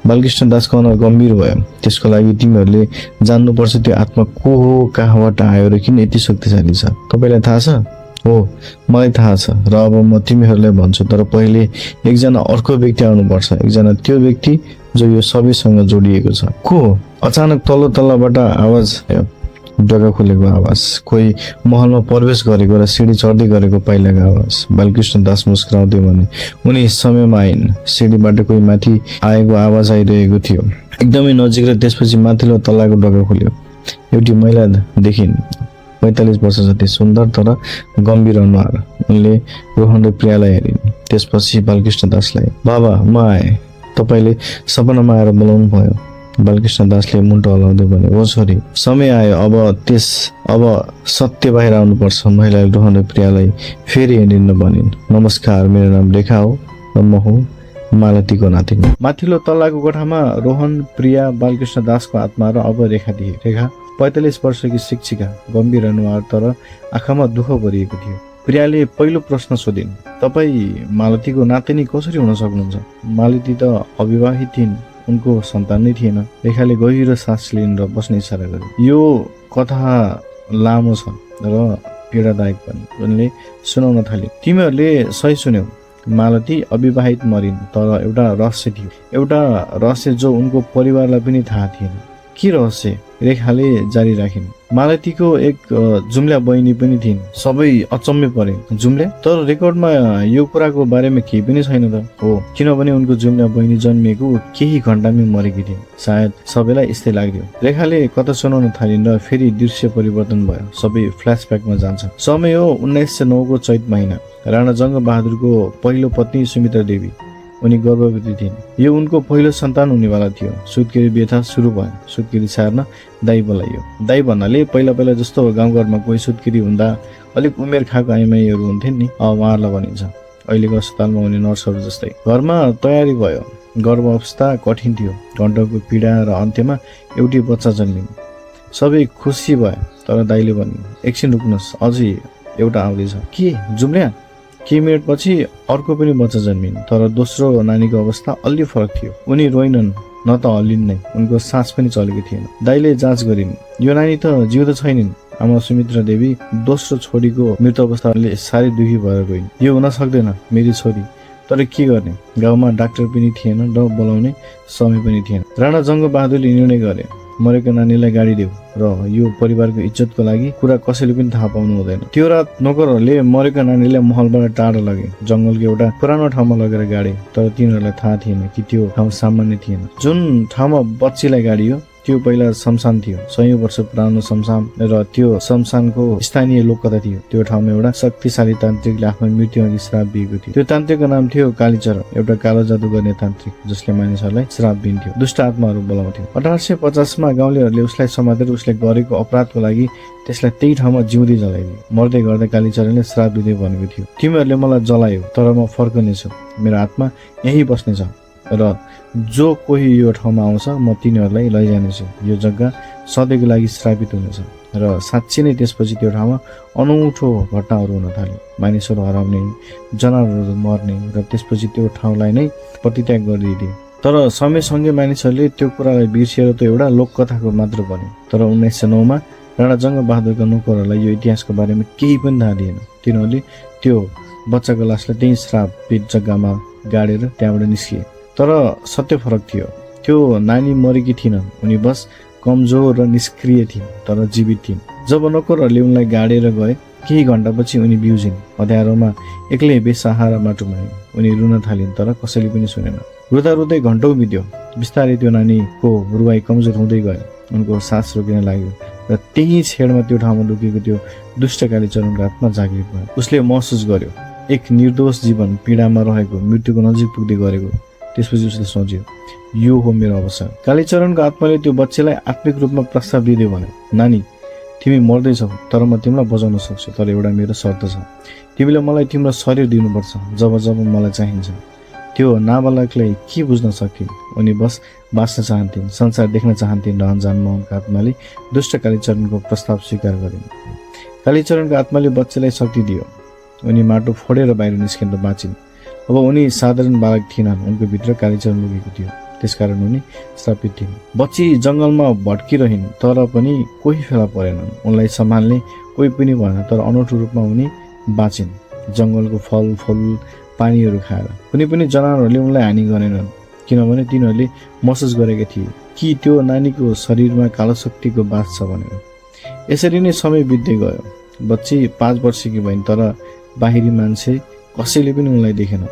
बालकृष्ण दासको अनुहार गम्भीर भयो। त्यसको लागि तिमीहरूले जान्नुपर्छ त्यो आत्मा को हो, कहाँबाट आयो र किन यति शक्तिशाली छ। तपाईँलाई थाहा छ? हो, मलाई थाहा छ र अब म तिमीहरूलाई भन्छु, तर पहिले एकजना अर्को व्यक्ति आउनुपर्छ, एकजना त्यो व्यक्ति जो यो सबैसँग जोडिएको छ। को? अचानक तल्लो तल्लाबाट आवाज आयो, ढोका खुलेको आवाज, कोही महलमा प्रवेश गरेको र सिडी चढ्दै गरेको पाइलाको आवाज। बालकृष्ण दास मुस्कुराउँदै भने, उनी समयमा आइन्। सिडीबाट कोही माथि आएको आवाज आइरहेको थियो, एकदमै नजिक, र त्यसपछि माथिल्लो तल्लाको ढोका खुल्यो। एउटी महिला देखिन्, 45 वर्ष जति, सुन्दर तर गम्भीर अनुहार। उनले रोहन र प्रियालाई हेरिन्, त्यसपछि बालकृष्ण दासलाई। बाबा, म आएँ, तपाईँले सपनामा आएर बोलाउनु भयो। बालकृष्ण दासले मुन्टो हल्लाउँदै भने, हो छोरी, समय आयो, अब सत्य बाहिर आउनुपर्छ। महिलाले रोहन र प्रियालाई फेरि हेरिन्न भनिन्। नमस्कार, मेरो नाम रेखा हो र म हुँ मालतीको नातिनी। माथिल्लो तल्लाको कोठामा रोहन, प्रिया, बालकृष्ण दासको आत्मा र अब रेखा थिए। रेखा 45 वर्षकी शिक्षिका, गम्भीर अनुहार तर आँखामा दुःख भरिएको थियो। प्रियाले पहिलो प्रश्न सोधिन्, तपाईँ मालतीको नातिनी कसरी हुन सक्नुहुन्छ? मालती त अविवाहित थिइन्, उनको सन्तान नै थिएन। रेखाले गहिरो सास लिन र बस्ने इसारा गरे। यो कथा लामो छ र पीडादायक पनि। उनले सुनाउन थाले, तिमीहरूले सही सुन्यौ, मालती अविवाहित मरिन्, तर एउटा रहस्य थियो, एउटा रहस्य जो उनको परिवारलाई पनि थाहा थिएन। के रहस्य? रेखाले जारी राखिन्, मालतीको एक जुम्ल्या बहिनी पनि थिइन्। सबै अचम्मै परे। जुम्ल्या? तर रेकर्डमा यो कुराको बारेमा केही पनि छैन त। हो, किनभने उनको जुम्ल्या बहिनी जन्मिएको केही घण्टामै मरेकी थिइन्। सायद सबैलाई यस्तै लाग्यो। रेखाले कथा सुनाउन थालिन् र फेरि दृश्य परिवर्तन भयो। सबै फ्ल्यासब्याकमा जान्छ। समय हो 1909 को चैत महिना। राणा जङ्ग बहादुरको पहिलो पत्नी सुमित्रा देवी, उनी गर्भवती थिइन्। यो उनको पहिलो सन्तान हुनेवाला थियो। सुत्केरी व्यथा सुरु भयो। सुत्केरी सार्न दाई बोलाइयो। दाई भन्नाले पहिला जस्तो गाउँघरमा कोही सुत्केरी हुँदा अलिक उमेर खाएको आइमाईहरू हुन्थे नि, अब उहाँहरूलाई भनिन्छ। अहिलेको अस्पतालमा हुने नर्सहरू जस्तै। घरमा तयारी भयो। गर्भ अवस्था कठिन थियो। घण्टको पीडा र अन्त्यमा एउटी बच्चा जन्मिन्। सबै खुसी भए, तर दाइले भन्नु, एकछिन रुक्नुहोस्, अझै एउटा आउँदैछ। के? जुम्ल्या? केही मिनटपछि अर्को पनि बच्चा जन्मिन्, तर दोस्रो नानीको अवस्था अलि फरक थियो। उनी रोइनन्, न त हल्लिन् नै। उनको सास पनि चलेको थिएन। दाइले जाँच गरिन्, यो नानी त जिउँदो छैनन्। आमा सुमित्रा देवी दोस्रो छोरीको मृत्यु अवस्थाले साह्रै दुखी भएर गइन्। यो हुन सक्दैन, मेरी छोरी। तर के गर्ने? गाउँमा डाक्टर पनि थिएन र बोलाउने समय पनि थिएन। राणा जङ्ग बहादुरले निर्णय गरे, मरेको नानीलाई गाडी देऊ र यो परिवारको इज्जतको लागि कुरा कसैले पनि थाहा पाउनु हुँदैन। त्यो रात नोकरहरूले मरेको नानीलाई महलबाट टाढा लगे, जङ्गलको एउटा पुरानो ठाउँमा लगेर गाडे। तर तिनीहरूलाई थाहा थिएन कि त्यो ठाउँ सामान्य थिएन। जुन ठाउँमा बच्चीलाई गाडियो त्यो पहिला शमशान थियो। 100 वर्ष पुरानो शमशान, र त्यो शमशानको स्थानीय लोककथा थियो। त्यो ठाउँमा एउटा शक्तिशाली तान्त्रिकले आफ्नो मृत्युअघि श्राप दिएको थियो। त्यो तान्त्रिकको नाम थियो कालीचरण, एउटा कालो जादु गर्ने तान्त्रिक जसले मानिसहरूलाई श्राप दिन्थ्यो, दुष्ट आत्माहरू बोलाउँथ्यो। 1850 मा गाउँलेहरूले उसलाई समातेर उसले गरेको अपराधको लागि त्यसलाई त्यही ठाउँमा जिउँदै जलाइदियो। मर्दै गर्दा कालीचरणले श्राप दिँदै भनेको थियो, तिमीहरूले मलाई जलायो, तर म फर्कनेछु, मेरो आत्मा यहीँ बस्नेछ र जो कोही यो ठाउँमा आउँछ म तिनीहरूलाई लैजानेछु। यो जग्गा सधैँको लागि श्रापित हुनेछ। र साँच्चै नै त्यसपछि त्यो ठाउँमा अनौठो घटनाहरू हुन थाल्यो। मानिसहरू हराउने, जनावरहरू मर्ने, र त्यसपछि त्यो ठाउँलाई नै परित्याग गरिदिए। तर समयसँगै मानिसहरूले त्यो कुरालाई बिर्सिएर त एउटा लोककथाको मात्र बन्यो। तर 1909 मा राणा जङ्ग बहादुरका नोकरहरूलाई यो इतिहासको बारेमा केही पनि थाहा थिएन। तिनीहरूले त्यो बच्चाको लासलाई त्यही श्रापित जग्गामा गाडेर त्यहाँबाट निस्किए। तर सत्य फरक थियो। त्यो नानी मरेकी थिइनन्, उनी बस कमजोर र निष्क्रिय थिइन्, तर जीवित थिइन्। जब नोकरहरूले उनलाई गाडेर गए, केही घण्टापछि उनी बिउजिन्। अँध्यारोमा एक्लै बेसहारा माटोमा आइन्। उनी रुन थालिन्, तर कसैले पनि सुनेन। रुँदा रुँदै घन्टौँ बित्यो। बिस्तारै त्यो नानीको रुवाई कमजोर हुँदै गयो। उनको सास रोकिन लाग्यो र त्यही छेडमा त्यो ठाउँमा लुकेको त्यो दुष्ट कालीचरणको आत्मा जागृत भयो। उसले महसुस गर्यो एक निर्दोष जीवन पीडामा रहेको, मृत्युको नजिक पुग्दै गरेको। त्यसपछि उसले सोच्यो, यो हो मेरो अवसर। कालीचरणको आत्माले त्यो बच्चीलाई आत्मिक रूपमा प्रस्ताव दिँदै भन्यो, नानी, तिमी मर्दैछौ, तर म तिमीलाई बचाउन सक्छु। तर एउटा मेरो शर्त छ, तिमीले मलाई तिम्रो शरीर दिनुपर्छ जब जब मलाई चाहिन्छ। त्यो नाबालकलाई के बुझ्न सक्थिन्? उनी बस बाँच्न चाहन्थिन्, संसार देख्न चाहन्थिन् र अनजान मोहनको आत्माले दुष्ट कालीचरणको प्रस्ताव स्वीकार गरिन्। कालीचरणको आत्माले बच्चीलाई शक्ति दियो। उनी माटो फोडेर बाहिर निस्किन बाँचिन्। अब उनी साधारण बालक थिएनन्, उनको भित्र कालीचरण लुकेको थियो, त्यसकारण उनी श्रापित थिइन्। बच्ची जङ्गलमा भट्किरहन्, तर पनि कोही फेला परेनन्। उनलाई सम्हाल्ने कोही पनि भएन, तर अनौठो रूपमा उनी बाँचिन्। जङ्गलको फल फुल पानीहरू खाएर कुनै पनि जनावरहरूले उनलाई हानि गरेनन्, किनभने तिनीहरूले महसुस गरेका थिए कि त्यो नानीको शरीरमा कालो शक्तिको बास छ भनेर। यसरी नै समय बित्दै गयो। बच्ची 5 वर्षकी भइन्, तर बाहिरी मान्छे कसैले पनि उनलाई देखेन।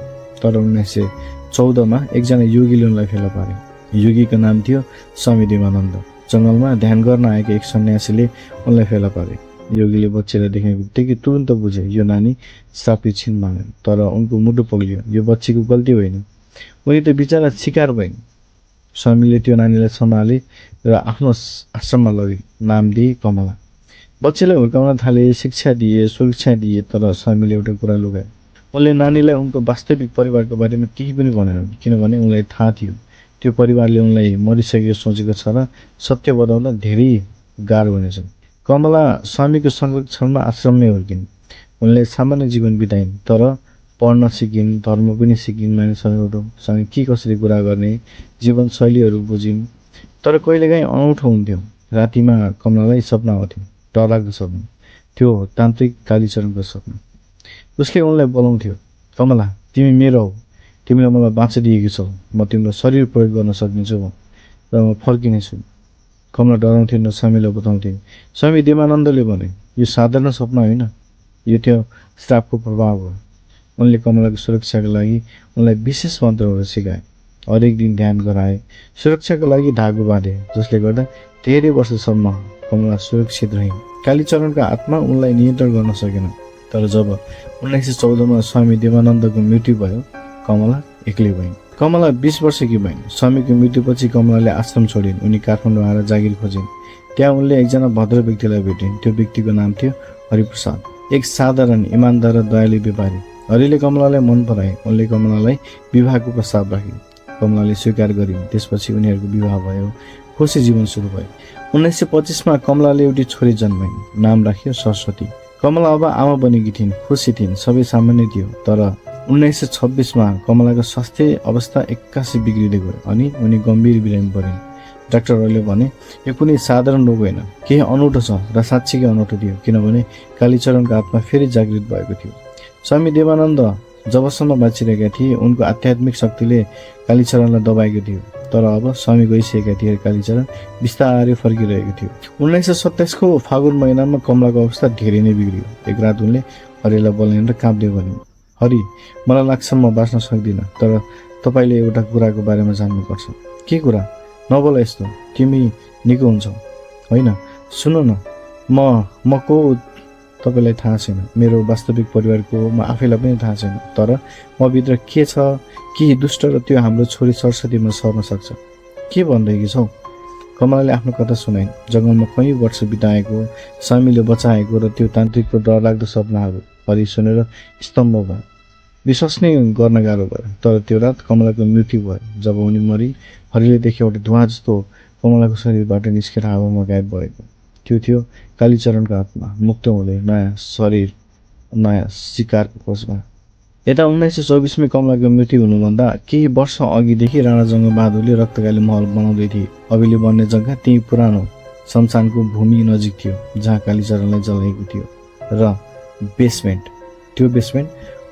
तर 1914 मा एकजना योगीले उनलाई फेला पारे। योगीको नाम थियो स्वामी देवानन्द। जङ्गलमा ध्यान गर्न आएका एक सन्यासीले उनलाई फेला पारे। योगीले बच्चीलाई देखेको बित्तिकै तुरुन्त बुझे यो नानी श्रापित छिन् भने। तर उनको मुटु पग्लियो, यो बच्चीको गल्ती होइन, उनी त बिचरा शिकार भइन्। स्वामीले त्यो नानीलाई सम्हाले र आफ्नो आश्रममा लगे, नाम दिए कमला। बच्चीलाई हुर्काउन थाले, शिक्षा दिए, सुरक्षा दिए, तर स्वामीले एउटा कुरा लुकाए। उनले नानीलाई उनको वास्तविक परिवारको बारेमा केही पनि भनेनन्, किनभने उनलाई थाहा थियो त्यो परिवारले उनलाई मरिसकेको सोचेको छ र सत्य बताउन धेरै गाह्रो हुनेछ। कमला स्वामीको संरक्षणमा आश्रममै हुर्किन्। उनले सामान्य जीवन बिताइन्, तर पढ्न सिकिन्, धर्म पनि सिकिन्, मानिसहरूसँग के कसरी कुरा गर्ने, जीवनशैलीहरू बुझिन्। तर कहिलेकाहीँ अनौठो हुन्थ्यो। रातिमा कमलालाई सपना आउँथ्यो, डरलाग्दो सपना। त्यो तान्त्रिक कालीचरणको सपना। उसले उनलाई बोलाउँथ्यो, कमला, तिमी मेरो हौ, तिमीले मलाई बाँच्न दिएकी छौ, म तिम्रो शरीर प्रयोग गर्न सकिन्छु र म फर्किनेछु। कमला डराउँथिन् र स्वामीलाई बताउँथिन्। स्वामी देवानन्दले भने, यो साधारण सपना होइन, यो त्यो श्रापको प्रभाव हो। उनले कमलाको सुरक्षाको लागि उनलाई विशेष मन्त्रहरू सिकाए, हरेक दिन ध्यान गराए, सुरक्षाको लागि धागो बाँधे, जसले गर्दा धेरै वर्षसम्म कमला सुरक्षित रहिन्। कालीचरणको आत्मा उनलाई नियन्त्रण गर्न सकेन। तर जब 1914मा स्वामी देवानन्दको मृत्यु भयो, कमला एक्लै भइन्। कमला 20 वर्षकी भइन्। स्वामीको मृत्युपछि कमलाले आश्रम छोडिन्। उनी काठमाडौँ आएर जागिर खोजिन्। त्यहाँ उनले एकजना भद्र व्यक्तिलाई भेटिन्। त्यो व्यक्तिको नाम थियो हरिप्रसाद, एक साधारण, इमान्दार र दयालु व्यापारी। हरिले कमलालाई मन पराए। उनले कमलालाई विवाहको प्रस्ताव राखिन्। कमलाले स्वीकार गरिन्। त्यसपछि उनीहरूको विवाह भयो। खुसी जीवन सुरु भयो। 1925मा कमलाले एउटी छोरी जन्माइन्। नाम राखियो सरस्वती। कमला अब आमा बनेकी थिइन्। खुसी थिइन्। सबै सामान्य थियो। तर 1926मा कमलाको स्वास्थ्य अवस्था एक्कासी बिग्रिँदै गयो अनि उनी गम्भीर बिरामी परिन्। डाक्टरहरूले भने यो कुनै साधारण रोग होइन, केही अनौठो छ र साँच्चीकै अनौठो थियो, किनभने कालीचरणको आत्मा फेरि जागृत भएको थियो। स्वामी देवानन्द जबसम्म बाँचिरहेका थिए, उनको आध्यात्मिक शक्तिले कालीचरणलाई दबाएको थियो। तर अब स्वामी गइसकेका थिए। कालीचरण बिस्तारै फर्किरहेको थियो। 1927को फागुन महिनामा कमलाको अवस्था धेरै नै बिग्रियो। एक रात उनले हरिलाई बोलाइन् र काँप्दै भनिन्, हरि, मलाई लाग्छ म बाँच्न सक्दिनँ, तर तपाईँले एउटा कुराको बारेमा जान्नुपर्छ। के कुरा? नबोल यस्तो, तिमी निको हुन्छौ। होइन, सुन न, म को तपाईँलाई थाहा छैन, मेरो वास्तविक परिवारको म आफैलाई पनि थाहा छैन, तर म भित्र के छ, के दुष्ट र त्यो हाम्रो छोरी सरस्वतीमा सर्न सक्छ। के भन्दैकी छौ? कमलाले आफ्नो कथा सुनाइन्। जङ्गलमा कयौँ वर्ष बिताएको, स्वामीले बचाएको र त्यो तान्त्रिकको डरलाग्दो सपनाहरू हरि सुनेर स्तम्भ भयो। विश्वास नै गर्न गाह्रो भयो। तर त्यो रात कमलाको मृत्यु भयो। जब उनी मरि, हरिले देखे एउटा धुवा जस्तो कमलाको शरीरबाट निस्केर हावामा गायब भएको। त्यो थियो कालीचरणको आत्मा, मुक्त हुँदै नयाँ शरीर, नयाँ शिकारको खोजमा। यता 1924मा कमलाको मृत्यु हुनुभन्दा केही वर्ष अघिदेखि राणा जङ्गबहादुरले रक्तकाली महल बनाउँदै थिए। अभिले बन्ने जग्गा त्यही पुरानो शमशानको भूमि नजिक थियो, जहाँ कालीचरणलाई जलाएको थियो। र बेसमेन्ट, त्यो बेसमेन्ट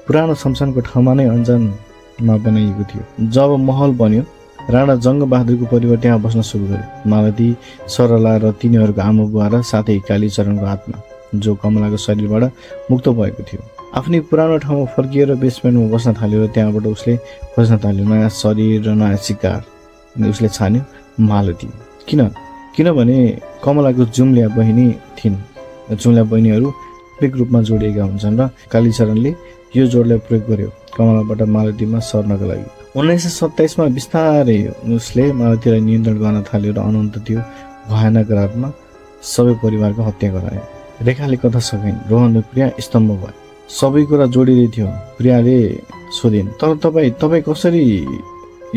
पुरानो शमशानको ठाउँमा नै अन्जानमा बनाइएको थियो। जब महल बन्यो, राणा जङ्गबहादुरको परिवार त्यहाँ बस्न सुरु गर्यो। मालती, सरला र तिनीहरूको आमा बुवा र साथै कालीचरणको आत्मा, जो कमलाको शरीरबाट मुक्त भएको थियो, आफ्नै पुरानो ठाउँमा फर्किएर बेसमेन्टमा बस्न थाल्यो र त्यहाँबाट उसले खोज्न थाल्यो नयाँ शरीर र नयाँ शिकार। अनि उसले छान्यो मालती। किनभने कमलाको जुम्ल्या बहिनी थिइन्। जुम्ल्या बहिनीहरू एक रूपमा जोडिएका हुन्छन् र कालीचरणले यो जोडलाई प्रयोग गर्यो कमलाबाट मालतीमा सर्नको लागि। 1927मा बिस्तारै उसले मालतीलाई नियन्त्रण गर्न थाल्यो र अनन्त त्यो भयानक रातमा सबै परिवारको हत्या गरायो। रेखाले कथा सकिन्। रोहन र प्रिया स्तम्भ भयो। सबै कुरा जोडिँदै थियो। प्रियाले सोधिन्, तर तपाईँ कसरी,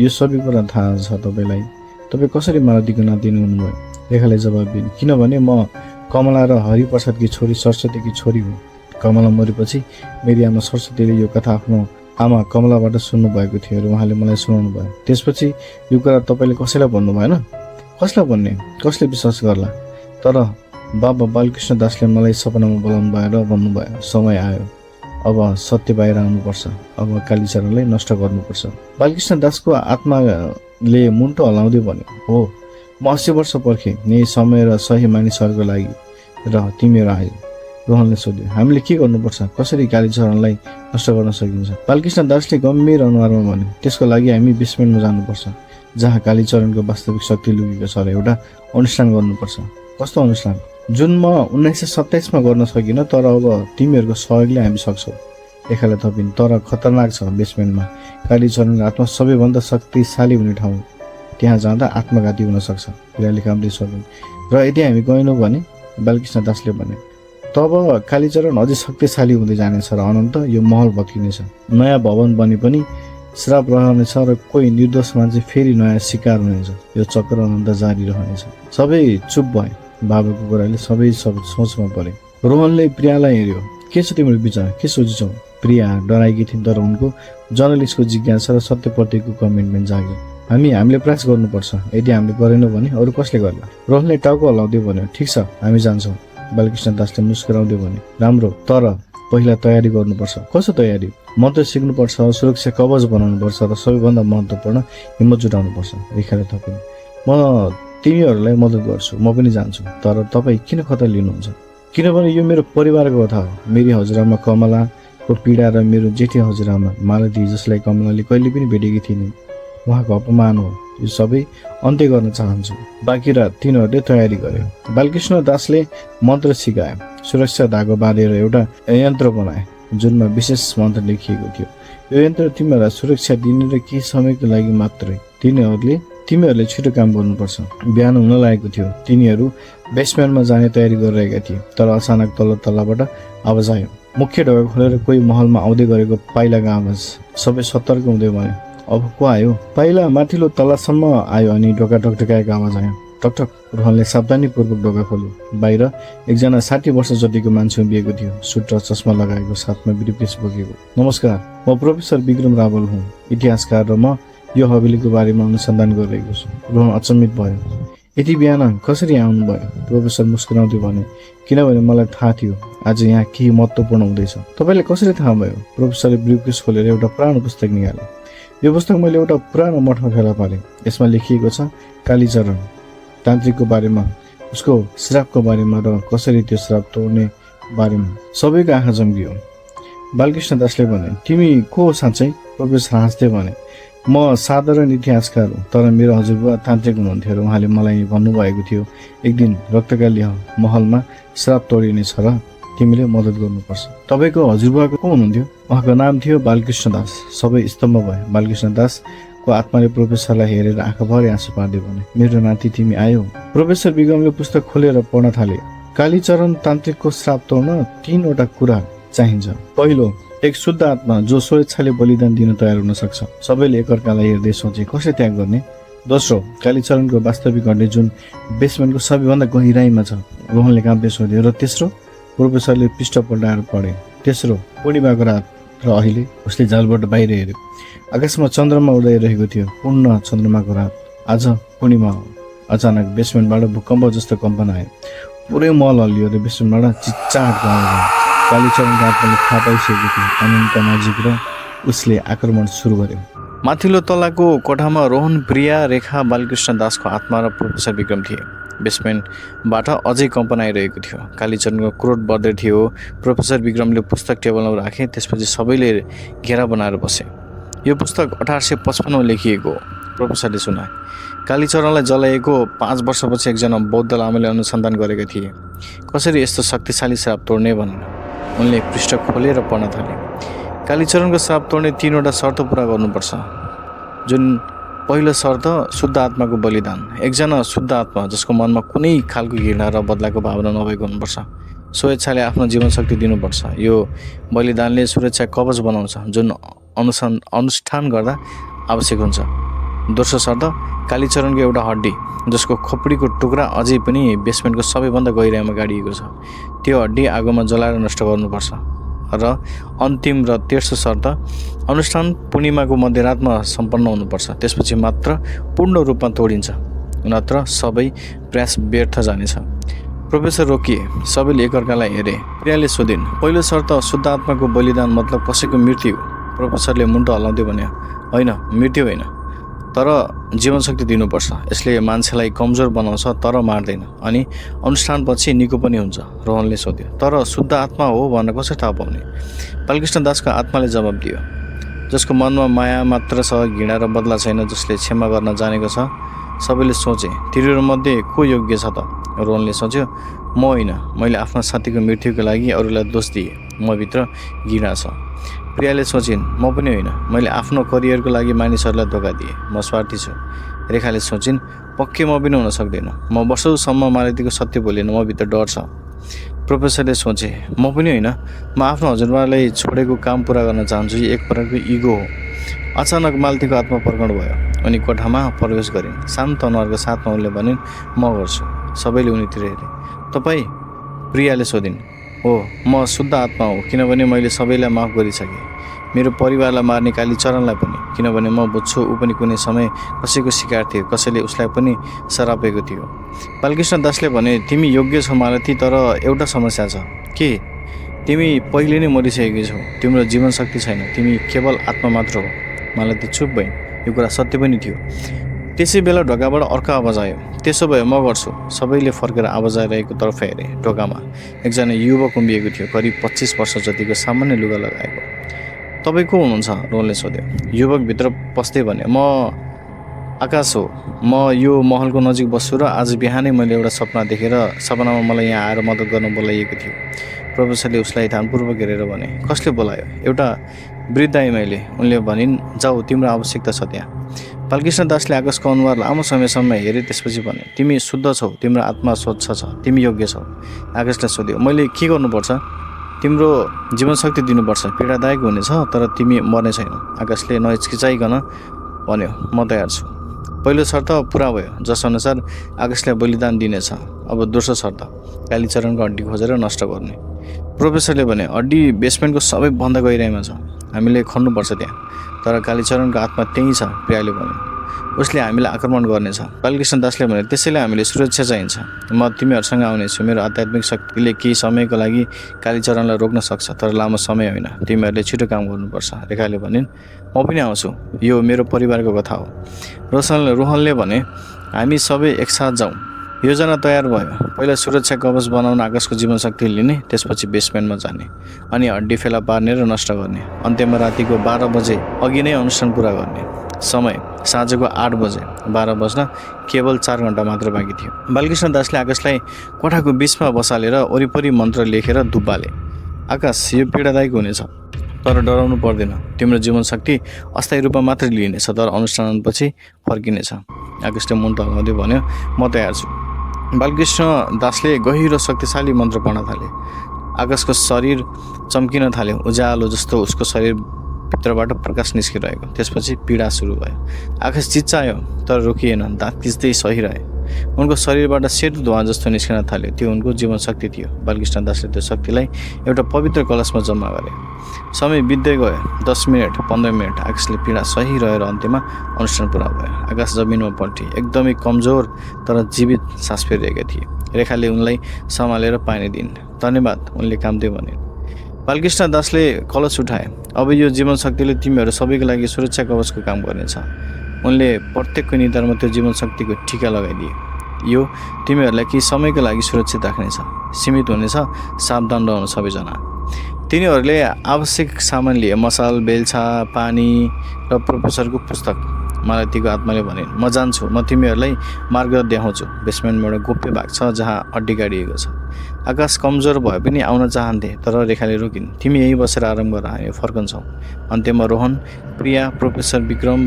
यो सबै कुरा थाहा छ तपाईँलाई, तपाईँ कसरी मालतीको नातिनी हुनुभयो? रेखाले जवाब दिइन्, किनभने म कमला र हरिप्रसादकी छोरी सरस्वतीकी छोरी हुँ। कमला मरेपछि मेरी आमा सरस्वतीले यो कथा आफ्नो आमा कमलाबाट सुन्नु भएको थियो र उहाँले मलाई सुनाउनु भयो। त्यसपछि यो कुरा तपाईँले कसैलाई भन्नु भएन? कसलाई भन्ने? कसले विश्वास गर्ला? तर बाबा बालकृष्ण दासले मलाई सपनामा बोलाउनु भयो र भन्नुभयो, समय आयो, अब सत्य बाहिर आउनुपर्छ, अब कालीचरणलाई नष्ट गर्नुपर्छ। बालकृष्ण दासको आत्माले मुन्टो हलाउँदै भन्यो, हो, म 80 वर्ष पर्खेँ यही समय र सही मानिसहरूको लागि र तिमीहरू आयो। रोहनले सोध्यो, हामीले के गर्नुपर्छ? कसरी कालीचरणलाई नष्ट गर्न सकिन्छ? बालकृष्ण दासले गम्भीर अनुहारमा भन्यो, त्यसको लागि हामी बेसमेन्टमा जानुपर्छ, जहाँ कालीचरणको वास्तविक शक्ति लुकेको छ र एउटा अनुष्ठान गर्नुपर्छ। कस्तो अनुष्ठान? जुन म 1927मा गर्न सकिनँ, तर अब तिमीहरूको सहयोगले हामी सक्छौँ। रेखाले थपिन्, तर खतरनाक छ। बेसमेन्टमा कालीचरणको आत्मा सबैभन्दा शक्तिशाली हुने ठाउँ, त्यहाँ जाँदा आत्मघाती हुन सक्छ। प्रियाले कामले सोधिन्, र यदि हामी गएनौँ भने? बालकृष्ण दासले भने, तब कालीचरण अझै शक्तिशाली हुँदै जानेछ र अनन्त यो महल भत्किनेछ। नयाँ भवन बने पनि श्राप रहनेछ र कोही निर्दोष मान्छे फेरि नयाँ शिकार हुनेछ। यो चक्र अनन्त जारी रहनेछ। सबै चुप भए। बाबाको कुराले सबै सोचमा परे। रोहनले प्रियालाई हेऱ्यो। के छ तिम्रो विचार, के सोचेछौ? प्रिया डराएकी थिइन्, तर उनको जर्नलिस्टको जिज्ञासा र सत्यप्रतिको कमिटमेन्ट जाग्यो। हामीले प्रयास गर्नुपर्छ, यदि हामीले गरेनौँ भने अरू कसले गर्ला? रोहनले टाउको हल्लाउँदै भन्यो, ठिक छ, हामी जान्छौँ। बालकृष्ण दासले मुस्कुराउँदै भने, राम्रो, तर पहिला तयारी गर्नुपर्छ। कसो तयारी? मन्त्र सिक्नुपर्छ, सुरक्षा कवच बनाउनुपर्छ र सबैभन्दा महत्त्वपूर्ण हिम्मत जुटाउनुपर्छ। रेखाले थपिन्, म तिमीहरूलाई मद्दत गर्छु, म पनि जान्छु, तर तपाईँ किन खतरा लिनुहुन्छ? किनभने यो मेरो परिवारको कथा हो। मेरी हजुरआमा कमलाको पीडा र मेरो जेठी हजुरआमा मालती, जसलाई कमलाले कहिले पनि भेटेकी थिइन्, उहाँको अपमान हो। यो सबै अन्त्य गर्न चाहन्छु। बाँकी रात तिनीहरूले तयारी गर्यो। बालकृष्ण दासले मन्त्र सिकाए, सुरक्षा धागो बाँधेर एउटा यन्त्र बनाए जुनमा विशेष मन्त्र लेखिएको थियो। यो यन्त्र तिमीहरूलाई सुरक्षा दिने र केही समयको लागि मात्रै। तिमीहरूले छिटो काम गर्नुपर्छ। बिहान हुन लागेको थियो। तिनीहरू बेसमेन्टमा जाने तयारी गरिरहेका थिए, तर अचानक तल्लो तल्लाबाट आवाज आयो। मुख्य ढोका खोलेर कोही महलमा आउँदै गरेको पाइलाको आवाज। सबै सतर्क हुँदै भने, अब को आयो? पाइला माथिल्लो तल्लासम्म आयो अनि ढोका टकटकाएको आवाज आयो। टकटक। रोहनले सावधानीपूर्वक ढोका खोल्यो। बाहिर एकजना 60 वर्ष जतिको मान्छे उभिएको थियो, सुट र चस्मा लगाएको, साथमा ब्रिफकेस बोकेको। नमस्कार, म प्रोफेसर विक्रम रावल हुँ, इतिहासकार, र म यो हवेलीको बारेमा अनुसन्धान गरिरहेको छु। रोहन अचम्मित भयो। यति बिहान कसरी आउनुभयो? प्रोफेसर मुस्कुराउँदै भने, किनभने मलाई थाहा थियो आज यहाँ केही महत्त्वपूर्ण हुँदैछ। तपाईँले कसरी थाहा भयो? प्रोफेसरले ब्रिफकेस खोलेर एउटा पुरानो पुस्तक निकाले। यो पुस्तक मैले एउटा पुरानो मठमा फेला पारेँ। यसमा लेखिएको छ कालीचरण तान्त्रिकको बारेमा, उसको श्रापको बारेमा र कसरी त्यो श्राप तोड्ने बारेमा। सबैको आँखा चम्कियो। बालकृष्ण दासले भने, तिमी को हो साँच्चै? प्रोफेसर हाँस्दै भने, म साधारण इतिहासकार हुँ, तर मेरो हजुरबुवा तान्त्रिक हुनुहुन्थ्यो र उहाँले मलाई भन्नुभएको थियो, एक दिन रक्तकाली महलमा श्राप तोडिनेछ र तिमीले मद्दत गर्नुपर्छ। तपाईँको हजुरबुवाको को हुनुहुन्थ्यो? उहाँको नाम थियो बालकृष्ण दास। सबै स्तम्भ भयो। बालकृष्ण दासको आत्माले प्रोफेसरलाई हेरेर आँखाभरि आँसु पार्दै भने, मेरो नाति तिमी आयौ। प्रोफेसर विक्रमले पुस्तक खोलेर पढ्न थाले। कालीचरण तान्त्रिकको श्राप तोड्न 3वटा कुरा चाहिन्छ। पहिलो, एक शुद्ध आत्मा जो स्वेच्छाले बलिदान दिन तयार हुन सक्छ। सबैले एकअर्कालाई हेर्दै सोचे, कसले त्याग गर्ने? दोस्रो, कालीचरणको वास्तविक हड्डी जुन बेसमेन्टको सबैभन्दा गहिराइमा छ। रोहनले काँप्दै सोध्यो। र तेस्रो? प्रोफेसरले पृष्ठ पल्टाएर पढे। तेस्रो, पूर्णिमाको रात, र अहिले उसले जालबाट बाहिर हेऱ्यो। आकाशमा चन्द्रमा उडाइरहेको थियो। पूर्ण चन्द्रमाको रात। आज पूर्णिमा हो। अचानक बेसमेन्टबाट भूकम्प जस्तो कम्पन आयो। पुरै महल हल्लियो र बेसमेन्टबाट चिच्चाहटको आवाज आयो। कालीचरणको आत्माले थाहा पाइसकेको थियो कानुनका नजिक र उसले आक्रमण सुरु गर्यो। माथिल्लो तलाको कोठामा रोहन, प्रिया, रेखा, बालकृष्ण दासको आत्मा र प्रोफेसर विक्रम थिए। बेसमेन्टबाट अझै कम्पन आइरहेको थियो। कालीचरणको क्रोध बढ्दै थियो। प्रोफेसर विक्रमले पुस्तक टेबलमा राखे। त्यसपछि सबैले घेरा बनाएर बसे। यो पुस्तक 1855 लेखिएको हो, प्रोफेसरले सुनाए। कालीचरणलाई जलाइएको 5 वर्षपछि एकजना बौद्ध लामाले अनुसन्धान गरेका थिए, कसरी यस्तो शक्तिशाली श्राप तोड्ने भनेर। उनले पृष्ठ खोलेर पढ्न थाले। कालीचरणको श्राप तोड्ने 3वटा शर्त पुरा गर्नुपर्छ। जुन पहिलो शर्त, शुद्ध आत्माको बलिदान। एकजना शुद्ध आत्मा जसको मनमा कुनै खालको घृणा र बदलाको भावना नभएको हुनुपर्छ। स्वेच्छाले आफ्नो जीवनशक्ति दिनुपर्छ। यो बलिदानले सुरक्षा कवच बनाउँछ जुन अनुष्ठान गर्दा आवश्यक हुन्छ। दोस्रो शर्त, कालीचरणको एउटा हड्डी जसको खोपडीको टुक्रा अझै पनि बेसमेन्टको सबैभन्दा गहिराइमा गाडिएको छ। त्यो हड्डी आगोमा जलाएर नष्ट गर्नुपर्छ। र अन्तिम र तेस्रो शर्त, अनुष्ठान पूर्णिमाको मध्यरातमा सम्पन्न हुनुपर्छ। त्यसपछि मात्र पूर्ण रूपमा तोडिन्छ, नत्र सबै प्रयास व्यर्थ जानेछ। प्रोफेसर रोकिए। सबैले एकअर्कालाई हेरे। प्रियाले सोधिन्, पहिलो शर्त शुद्ध आत्माको बलिदान मतलब कसैको मृत्यु? प्रोफेसरले मुन्टो हल्लाउँदै भने, होइन, मृत्यु होइन, तर जीवनशक्ति दिनुपर्छ। यसले मान्छेलाई कमजोर बनाउँछ तर मार्दैन, अनि अनुष्ठानपछि निको पनि हुन्छ। रोहनले सोध्यो, तर शुद्ध आत्मा हो भनेर कसरी थाहा पाउने? बालकृष्ण दासको आत्माले जवाब दियो, जसको मनमा माया मात्र छ, घृणा र बदला छैन, जसले क्षमा गर्न जानेको छ। सबैले सोचे, तिनीहरूमध्ये को योग्य छ त? रोहनले सोच्यो, म होइन, मैले आफ्नो साथीको मृत्युको लागि अरूलाई दोष दिएँ, मभित्र घृणा छ। प्रियाले सोचिन्, म पनि होइन, मैले आफ्नो करियरको लागि मानिसहरूलाई धोका दिएँ, म स्वार्थी छु। रेखाले सोचिन्, पक्कै म पनि हुन सक्दैन, म वर्षौसम्म मालतीको सत्य बोलेन, म भित्र डर छ। प्रोफेसरले सोचे, म पनि होइन, म आफ्नो हजुरबालाई छोडेको काम पुरा गर्न चाहन्छु। एक प्रकारको इगो हो। अचानक मालतीको आत्मा प्रकट भयो। उनी कोठामा प्रवेश गरिन्। शान्त अनुहारको साथमा उनले भनिन्, म गर्छु। सबैले उनीतिर हेरे। तपाईँ? प्रियाले सोधिन्। हो म शुद्ध आत्मा हो किनभने मैले सबैलाई माफ गरिसकेँ मेरो परिवारलाई मार्ने कालीचरणलाई पनि किनभने म बुझ्छु ऊ पनि कुनै समय कसैको शिकार थियो कसैले उसलाई पनि सरापेको थियो। बालकृष्ण दासले भने तिमी योग्य छौ मालती तर एउटा समस्या छ के तिमी पहिले नै मरिसकेकी छौ तिम्रो जीवन शक्ति छैन तिमी केवल आत्मा मात्र हो। मालती चुप भइन् यो कुरा सत्य पनि थियो। त्यसै बेला ढोकाबाट अर्को आवाज आयो त्यसो भए म गर्छु सबैले फर्केर आवाज आइरहेको तर्फ हेरे। ढोकामा एकजना युवक उभिएको थियो करिब 25 वर्ष जतिको सामान्य लुगा लगाएको। तपाईँ को हुनुहुन्छ रोहनले सोध्यो। युवक भित्र पस्दै भने म आकाश हो म यो महलको नजिक बस्छु र आज बिहानै मैले एउटा सपना देखेर सपनामा मलाई यहाँ आएर मद्दत गर्न बोलाइएको थियो। प्रोफेसरले उसलाई ध्यानपूर्वक हेरेर भने कसले बोलायो। एउटा वृद्ध आइमाईले। उनले भनिन् जाऊ तिम्रो आवश्यकता छ त्यहाँ। बालकृष्ण दासले आकाशको अनुहार लामो समयसम्म हेरे त्यसपछि भने तिमी शुद्ध छौ तिम्रो आत्मा स्वच्छ छ तिमी योग्य छौ। आकाशले सोध्यो मैले के गर्नुपर्छ। तिम्रो जीवनशक्ति दिनुपर्छ पीडादायक हुनेछ तर तिमी मर्ने छैनौ। आकाशले नहिचकिचाइकन भन्यो म तयार छु। पहिलो शर्त पुरा भयो जसअनुसार आकाशलाई बलिदान दिनेछ। अब दोस्रो शर्त कालीचरणको हड्डी खोजेर नष्ट गर्ने। प्रोफेसरले भने हड्डी बेसमेन्टको सबैभन्दा गहिराइमा छ हामीले खन्नुपर्छ त्यहाँ तर कालीचरणको आत्मा त्यहीँ छ प्रियाले भन्यो। उसले हामीलाई आक्रमण गर्नेछ। बालकृष्ण दासले भने त्यसैले हामीले सुरक्षा चाहिन्छ। म तिमीहरूसँग आउनेछु मेरो आध्यात्मिक शक्तिले केही समयको लागि कालीचरणलाई रोक्न सक्छ तर लामो समय होइन तिमीहरूले छिटो काम गर्नुपर्छ। रेखाले भनिन् म पनि आउँछु यो मेरो परिवारको कथा हो। रोहनले भने हामी सबै एकसाथ जाउँ। योजना तयार भयो। पहिला सुरक्षा कवच बनाउन आकाशको जीवनशक्ति लिने त्यसपछि बेसमेन्टमा जाने अनि हड्डी फेला पार्ने र नष्ट गर्ने। अन्त्यमा रातिको 12 बजे अघि नै अनुष्ठान पुरा गर्ने। समय साँझको 8 बजे 12 बज्न केवल 4 घन्टा मात्र बाँकी थियो। बालकृष्ण दासले आकाशलाई कोठाको बिचमा बसालेर वरिपरि मन्त्र लेखेर धुब्बाले। आकाश यो पीडादायक हुनेछ तर डराउनु पर्दैन तिम्रो जीवनशक्ति अस्थायी रूपमा मात्र लिइनेछ तर अनुष्ठानपछि फर्किनेछ। आकाशले मुन्ट हल्लाउँदै भन्यो म तयार छु। बालकृष्ण दासले गहिरो शक्तिशाली मन्त्र पढ्न थाले। आकाशको शरीर चम्किन थाल्यो उज्यालो जस्तो उसको शरीर भित्रबाट प्रकाश निस्किरहेको। त्यसपछि पीडा सुरु भयो। आकाश चिच्चायो तर रोकिएन दाँत खिच्दै सहिरहे। उनको शरीरबाट सेतो धुवा जस्तो निस्किन थाल्यो त्यो उनको जीवनशक्ति थियो। बालकृष्ण दासले त्यो शक्तिलाई एउटा पवित्र कलशमा जम्मा गरे। समय बित्दै गयो 10 मिनट 15 मिनट आकाशले पीडा सहिरहेर अन्त्यमा अनुष्ठान पुरा भयो। आकाश जमिनमा पल्टे एकदमै कमजोर तर जीवित सास फेरिरहेका थिए। रेखाले उनलाई सम्हालेर पानी दिन्। धन्यवाद उनले कामदै भने। बालकृष्ण दासले कलश उठाए। अब यो जीवनशक्तिले तिमीहरू सबैको लागि सुरक्षा कवचको काम गर्नेछ। उनले प्रत्येकको निधारमा त्यो जीवनशक्तिको टिका लगाइदिए। यो तिमीहरूलाई केही समयको लागि सुरक्षित राख्नेछ सीमित हुनेछ सावधान रहनु सबैजना। तिनीहरूले आवश्यक सामान लिए मसाल बेल्छा पानी र प्रोफेसरको पुस्तक। मालतीको आत्माले भने म जान्छु म तिमीहरूलाई मार्ग देखाउँछु। बेसमेन्टमा एउटा गोप्य भाग छ जहाँ हड्डी गाडिएको छ। आकाश कमजोर भए पनि आउन चाहन्थे तर रेखाले रोकिन्। तिमी यहीँ बसेर आराम गर हामी फर्कन्छौँ। अन्त्यमा रोहन प्रिया प्रोफेसर विक्रम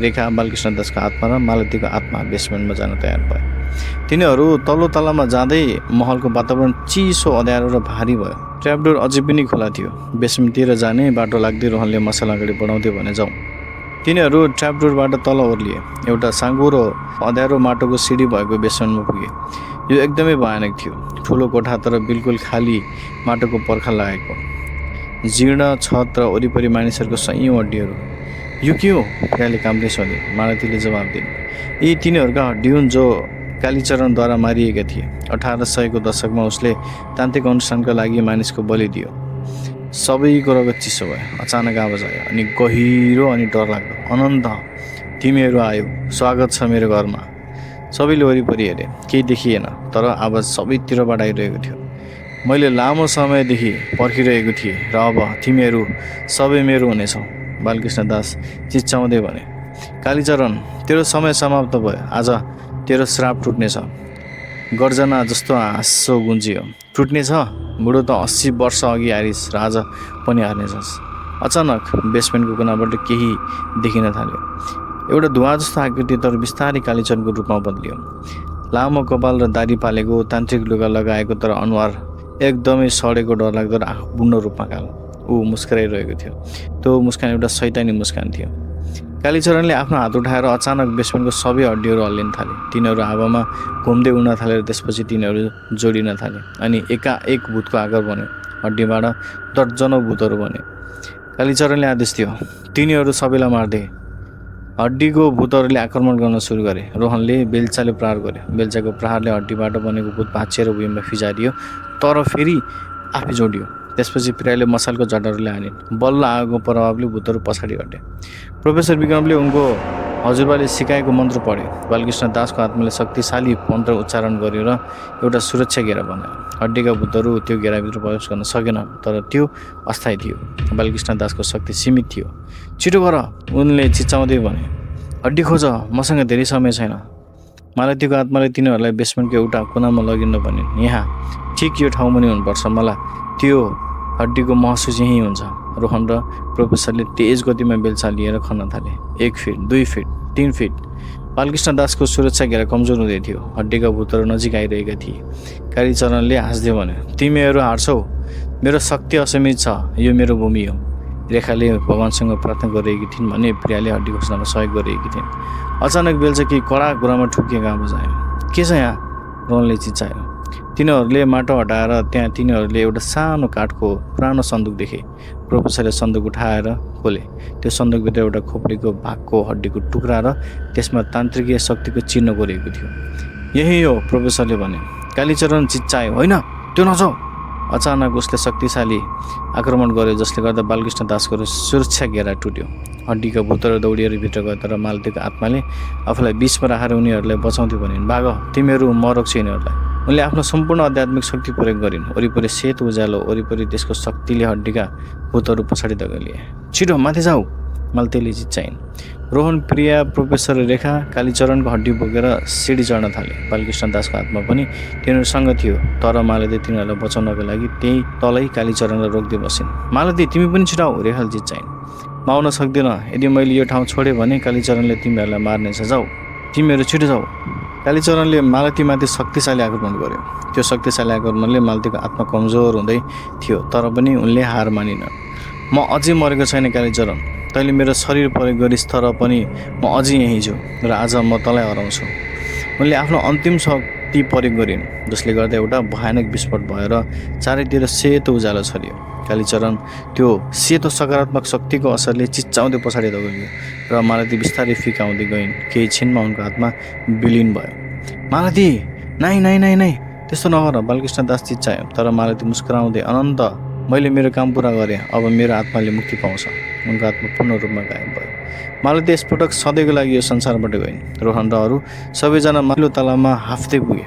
रेखा बालकृष्ण दासको आत्मा र मालतीको आत्मा बेसमेन्टमा जान तयार भए। तिनीहरू तल्लो तलामा जाँदै महलको वातावरण चिसो अँध्यारो र भारी भयो। ट्र्यापडोर अझै पनि खुला थियो। बेसमेन्टतिर जाने बाटो लाग्दै रोहनले मसल अगाडि बढाउँदै भने जाउँ। तिनीहरू ट्र्यापडोरबाट तल ओर्लिए। एउटा साँगुरो अँध्यारो माटोको सिडी भएको बेसमेन्टमा पुगे। यो एकदमै भयानक थियो। ठुलो कोठा तर बिल्कुल खाली माटोको पर्खा लागेको जीर्ण छत र वरिपरि मानिसहरूको सयौँ हड्डीहरू। यो के हो प्रियाले कामले सोधे। मालतीले जवाब दिए यी तिनीहरूका हड्डी हुन् जो कालीचरणद्वारा मारिएका थिए। 1800 को दशकमा उसले तान्त्रिक अनुष्ठानका लागि मानिसको बलि दियो। सबैको रगत चिसो भयो। अचानक आवाज आयो अनि गहिरो अनि डरलाग्दो अनन्त तिमीहरू आयो स्वागत छ मेरो घरमा। सबैले वरिपरि हेरे केही देखिएन तर आवाज सबैतिरबाट आइरहेको थियो। मैले लामो समयदेखि पर्खिरहेको थिएँ र अब तिमीहरू सबै मेरो हुनेछौ। बालकृष्ण दास चिच्चाउँदै भने कालीचरण तेरो समय समाप्त भयो। आज तेरो श्राप टुट्नेछ। गर्जना जस्तो हाँसो गुन्जियो। टुट्नेछ बुढो त 80 वर्ष अघि हारिस् र आज पनि हार्नेछस्। अचानक बेसमेन्टको कुनाबाट केही देखिन थाल्यो। एउटा धुवा जस्तो आकृति तर बिस्तारै कालीचरणको रूपमा बदलियो। लामो कपाल र दारी पालेको तान्त्रिक लुगा लगाएको तर अनुहार एकदमै सडेको डरलाग्दो र आँखा बुढो रूपमा कालो। ऊ मुस्कुराइरहेको थियो। त्यो मुस्कान एउटा शैतानी मुस्कान थियो। कालीचरणले आफ्नो हात उठाएर अचानक बेसमेन्टको सबै हड्डीहरू हल्लिन थाले। तिनीहरू हावामा घुम्दै उड्न थाले र त्यसपछि तिनीहरू जोडिन थाले अनि एकाएक भूतको आकार बन्यो। हड्डीबाट दर्जनौं भूतहरू बने। कालीचरणले आदेश दियो, तिनीहरू सबैलाई मार्दे। हड्डीको भूतहरूले आक्रमण गर्न सुरु गरे। रोहनले बेल्चाले प्रहार गर्यो। बेल्चाको प्रहारले हड्डीबाट बनेको भूत भाँचिएर भुइँमा फिजारियो, तर फेरि आफै जोडियो। त्यसपछि प्रियाले मसालको झटाहरूले हानिन्। बल्ल आगोको प्रभावले भूतहरू पछाडि हटे। प्रोफेसर विक्रमले उनको हजुरबाले सिकाएको मन्त्र पढ्यो। बालकृष्ण दासको आत्माले शक्तिशाली मन्त्र उच्चारण गर्यो र एउटा सुरक्षा घेरा बनायो। हड्डीका भूतहरू त्यो घेराभित्र प्रवेश गर्न सकेन, तर त्यो अस्थायी थियो। बालकृष्ण दासको शक्ति सीमित थियो। छिटो गर, उनले चिच्चाउँदै भने। हड्डी खोज, मसँग धेरै समय छैन। मालतीको आत्माले तिनीहरूलाई बेसमेन्टको एउटा कुनामा लगिन भनिन्। यहाँ ठिक यो ठाउँमा नै हुनुपर्छ, मलाई त्यो हड्डीको महसुस यहीँ हुन्छ। रोहन र प्रोफेसरले तेज गतिमा बेल्चा लिएर खन्न थाले। 1 फिट, 2 फिट, 3 फिट। बालकृष्ण दासको सुरक्षा घेरा कमजोर हुँदै थियो। हड्डीका भूतहरू नजिक आइरहेका थिए। कालीचरणले हाँस्दै भन्यो, तिमीहरू हार्छौ, मेरो शक्ति असीमित छ, यो मेरो भूमि हो। रेखाले भगवानसँग प्रार्थना गरिरहेकी थिइन् भने प्रियाले हड्डी खोज्नमा सहयोग गरिरहेकी थिइन्। अचानक बेल्चा केही कडा कुरामा ठोकिएको आवाज आयो। के छ यहाँ? रोहनले चिच्चायो। तिनीहरूले माटो हटाएर त्यहाँ तिनीहरूले एउटा सानो काठको पुरानो सन्दुक देखे। प्रोफेसरले सन्दुक उठाएर खोले। त्यो सन्दुकभित्र एउटा खोपडीको भागको हड्डीको टुक्रा र त्यसमा तान्त्रिकीय शक्तिको चिन्ह कोरिएको थियो। यही हो, प्रोफेसरले भने। कालीचरण चिच्चायो, होइन, त्यो नजाऊ। अचानक उसले शक्तिशाली आक्रमण गर्यो, जसले गर्दा बालकृष्ण दासको सुरक्षा घेरा टुट्यो। हड्डीका भूतहरू दौडिएर भित्र गए, तर मालतीको आत्माले आफूलाई बिचमा राखेर उनीहरूलाई बचाउँथ्यो भनिन्। भाग, तिमीहरू मरोक्छ यिनीहरूलाई। उनले आफ्नो सम्पूर्ण आध्यात्मिक शक्ति प्रयोग गरिन्। वरिपरि सेतो उज्यालो, वरिपरि त्यसको शक्तिले हड्डीका भूतहरू पछाडि धकेलिए। छिटो माथि जाऊ, मालतीले चिच्चाइन्। रोहन, प्रिया, प्रोफेसर रेखा कालीचरणको हड्डी बोकेर सिडी चढ्न थाले। बालकृष्ण दासको आत्मा पनि तिनीहरूसँग थियो, तर मालती तिनीहरूलाई बचाउनको लागि त्यही तलै कालीचरणलाई रोक्दै बसिन्। मालती, तिमी पनि छिटाऊ, रेखाले चिच्चाइन्। म आउन सक्दिनँ। यदि मैले यो ठाउँ छोडेँ भने कालीचरणले तिमीहरूलाई मार्नेछ। जाऊ, तिमीहरू छिटो जाऊ। कालीचरणले मालतीमाथि शक्तिशाली आक्रमण गर्यो। त्यो शक्तिशाली आक्रमणले मालतीको आत्मा कमजोर हुँदै थियो, तर पनि उनले हार मानिन। म अझै मरेको छैन कालीचरण, तैँले मेरो शरीर प्रयोग गरिस्, तर पनि म अझै यहीँ छु र आज म तँलाई हराउँछु। उनले आफ्नो अन्तिम शक्ति प्रयोग गरिन्, जसले गर्दा एउटा भयानक विस्फोट भएर चारैतिर सेतो उज्यालो छरियो। कालीचरण त्यो सेतो सकारात्मक शक्तिको असरले चिच्चाउँदै पछाडि दगलियो र मालती बिस्तारै फिकाउँदै गइन्। केही छिनमा उनको हातमा विलिन भयो। मालती, नाइ नाइ नाइ नाइ, त्यस्तो नगर, बालकृष्ण दास चिच्चायो। तर मालती मुस्कुराउँदै, अनन्त, मैले मेरो काम पुरा गरेँ, अब मेरो आत्माले मुक्ति पाउँछ। उनको आत्मा पूर्ण रूपमा गायब भयो। मालती यसपटक सधैँको लागि यो संसारबाट गइन्। रोहन र अरू सबैजना माथिल्लो तलामा हाफ्दै पुगे।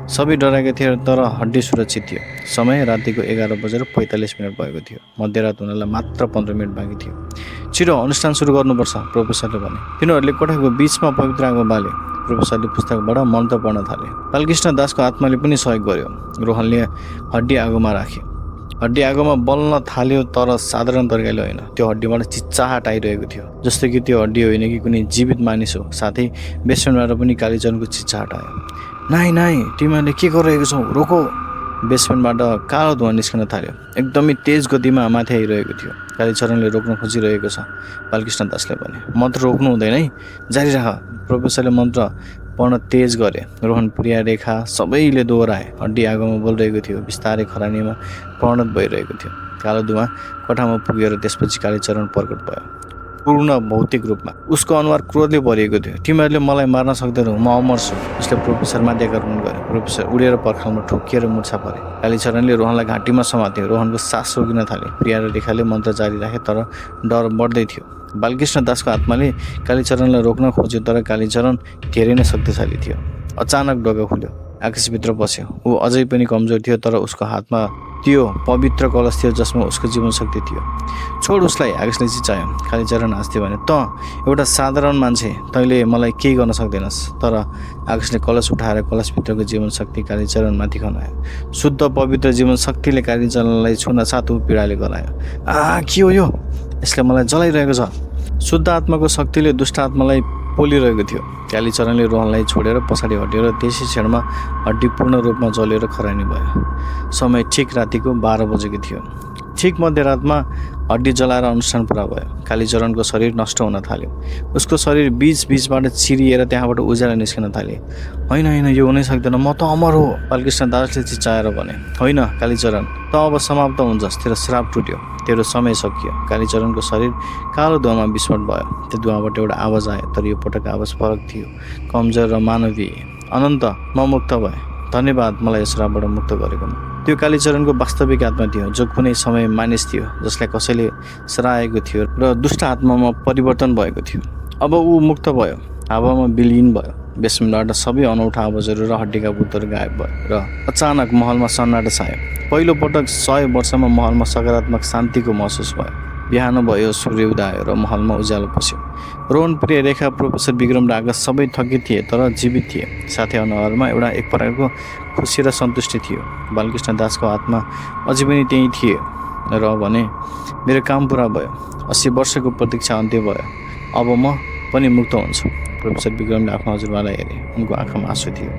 सबै डराएका थिए, तर हड्डी सुरक्षित थियो। समय रातिको 11:45 भएको थियो। मध्यरात हुनलाई मात्र 15 मिनट बाँकी थियो। छिटो अनुष्ठान सुरु गर्नुपर्छ, प्रोफेसरले भने। तिनीहरूले कोठाको बिचमा पवित्र आगो बाले। प्रोफेसरले पुस्तकबाट मन्त्र पढ्न थाले। बालकृष्ण दासको आत्माले पनि सहयोग गर्यो। रोहनले हड्डी आगोमा राख्यो। हड्डी आगोमा बल्न थाल्यो, तर साधारण तरिकाले होइन। त्यो हड्डीबाट चिच्चाहट आइरहेको थियो, जस्तो कि त्यो हड्डी होइन कि कुनै जीवित मानिस हो। साथै बेसमेन्टबाट पनि कालीचरणको चिच्चाहट आयो। नाइ नाइ, तिमीहरूले के गरिरहेको छौ? रोको। बेसमेन्टबाट कालो धुवा निस्कन थाल्यो। एकदमै तेज गतिमा माथि आइरहेको थियो। कालीचरणले रोक्न खोजिरहेको छ, बालकृष्ण दासले भने। मन्त्र रोक्नु हुँदैन है, जारी राख। प्रोफेसरले मन्त्र पढ्न तेज गरे। रोहन, प्रिया, रेखा सबैले दोहोऱ्याए। हड्डी आगोमा बोलिरहेको थियो, बिस्तारै खरानीमा परिणत भइरहेको थियो। कालो धुवा कोठामा पुगेर त्यसपछि कालीचरण प्रकट भयो, पूर्ण भौतिक रूपमा। उसको अनुहार क्रोधले भरिएको थियो। तिमीहरूले मलाई मार्न सक्दैनौ, म अमर छु। उसले प्रोफेसरमाथि आक्रमण गर्यो। प्रोफेसर उडेर पर्खालमा ठोकिएर मुर्छा परे। कालीचरणले रोहनलाई घाँटीमा समात्यो। रोहनको सास रोकिन थाले। प्रिया र रेखाले मन्त्र जारी राखे, तर डर बढ्दै थियो। बालकृष्ण दासको आत्माले कालीचरणलाई रोक्न खोज्यो, तर कालीचरण धेरै नै शक्तिशाली थियो। अचानक ढोका खुल्यो। आकाशभित्र बस्यो। ऊ अझै पनि कमजोर थियो, तर उसको हातमा त्यो पवित्र कलश थियो जसमा उसको जीवन शक्ति थियो। छोड उसलाई, आकाशले चिच्चायो। कालीचरण हाँस्दै भन्यो, त एउटा साधारण मान्छे, तैँले मलाई केही गर्न सक्दैनस्। तर आकाशले कलश उठाएर कलशभित्रको जीवन शक्ति कालीचरणमाथि खनायो। शुद्ध पवित्र जीवन शक्तिले कालीचरणलाई छुन साथ ऊ पीडाले गरायो। के हो यो? यसले मलाई जलाइरहेको छ। शुद्ध आत्माको शक्तिले दुष्ट आत्मालाई पोलिरहेको थियो। कालीचरणले रोहनलाई छोडेर पछाडि हट्यो र त्यसै क्षणमा हड्डी पूर्ण रूपमा जलेर खरानी भयो। समय ठिक रातिको 12 बजेको थियो। ठिक मध्यरातमा हड्डी जलाएर अनुष्ठान पुरा भयो। कालीचरणको शरीर नष्ट हुन थाल्यो। उसको शरीर बीचबाट चिरिएर त्यहाँबाट उज्यालो निस्किन थाले। होइन होइन, यो हुनै सक्दैन, म त अमर हो, बालकृष्ण दासले चिचाएर भने। होइन कालीचरण, त अब समाप्त हुन्छस्, तेरो श्राप टुट्यो, तेरो समय सकियो। कालीचरणको शरीर कालो धुवामा विस्फोट भयो। त्यो धुवाबाट एउटा आवाज आयो, तर यो पटक आवाज फरक थियो, कमजोर र मानवीय। अनन्त, म मुक्त भएँ, धन्यवाद मलाई यस श्रापबाट मुक्त गरेकोमा। त्यो कालीचरणको वास्तविक आत्मा थियो, जो कुनै समय मानिस थियो, जसलाई कसैले सराएको थियो र दुष्ट आत्मामा परिवर्तन भएको थियो। अब ऊ मुक्त भयो, हावामा विलीन भयो। बेसमेन्टबाट सबै अनौठा आवाजहरू र हड्डीका भूतहरू गायब भयो र अचानक महलमा सन्नाटो छायो। पहिलो पटक 100 वर्षमा महलमा सकारात्मक शान्तिको महसुस भयो। बिहान भयो, सूर्य उदायो र महलमा उज्यालो पस्यो। रोहन, प्रिय, रेखा, प्रोफेसर विक्रम र आकाश सबै थकित थिए तर जीवित थिए। साथै अनुहारमा एउटा एक प्रकारको खुसी र सन्तुष्टि थियो। बालकृष्ण दासको आत्मा अझै पनि त्यहीँ थिए र भने, मेरो काम पुरा भयो, 80 वर्षको प्रतीक्षा अन्त्य भयो, अब म पनि मुक्त हुन्छु। प्रोफेसर विक्रमले आफ्नो हजुरबालाई हेरे। उनको आँखामा आँसु थियो।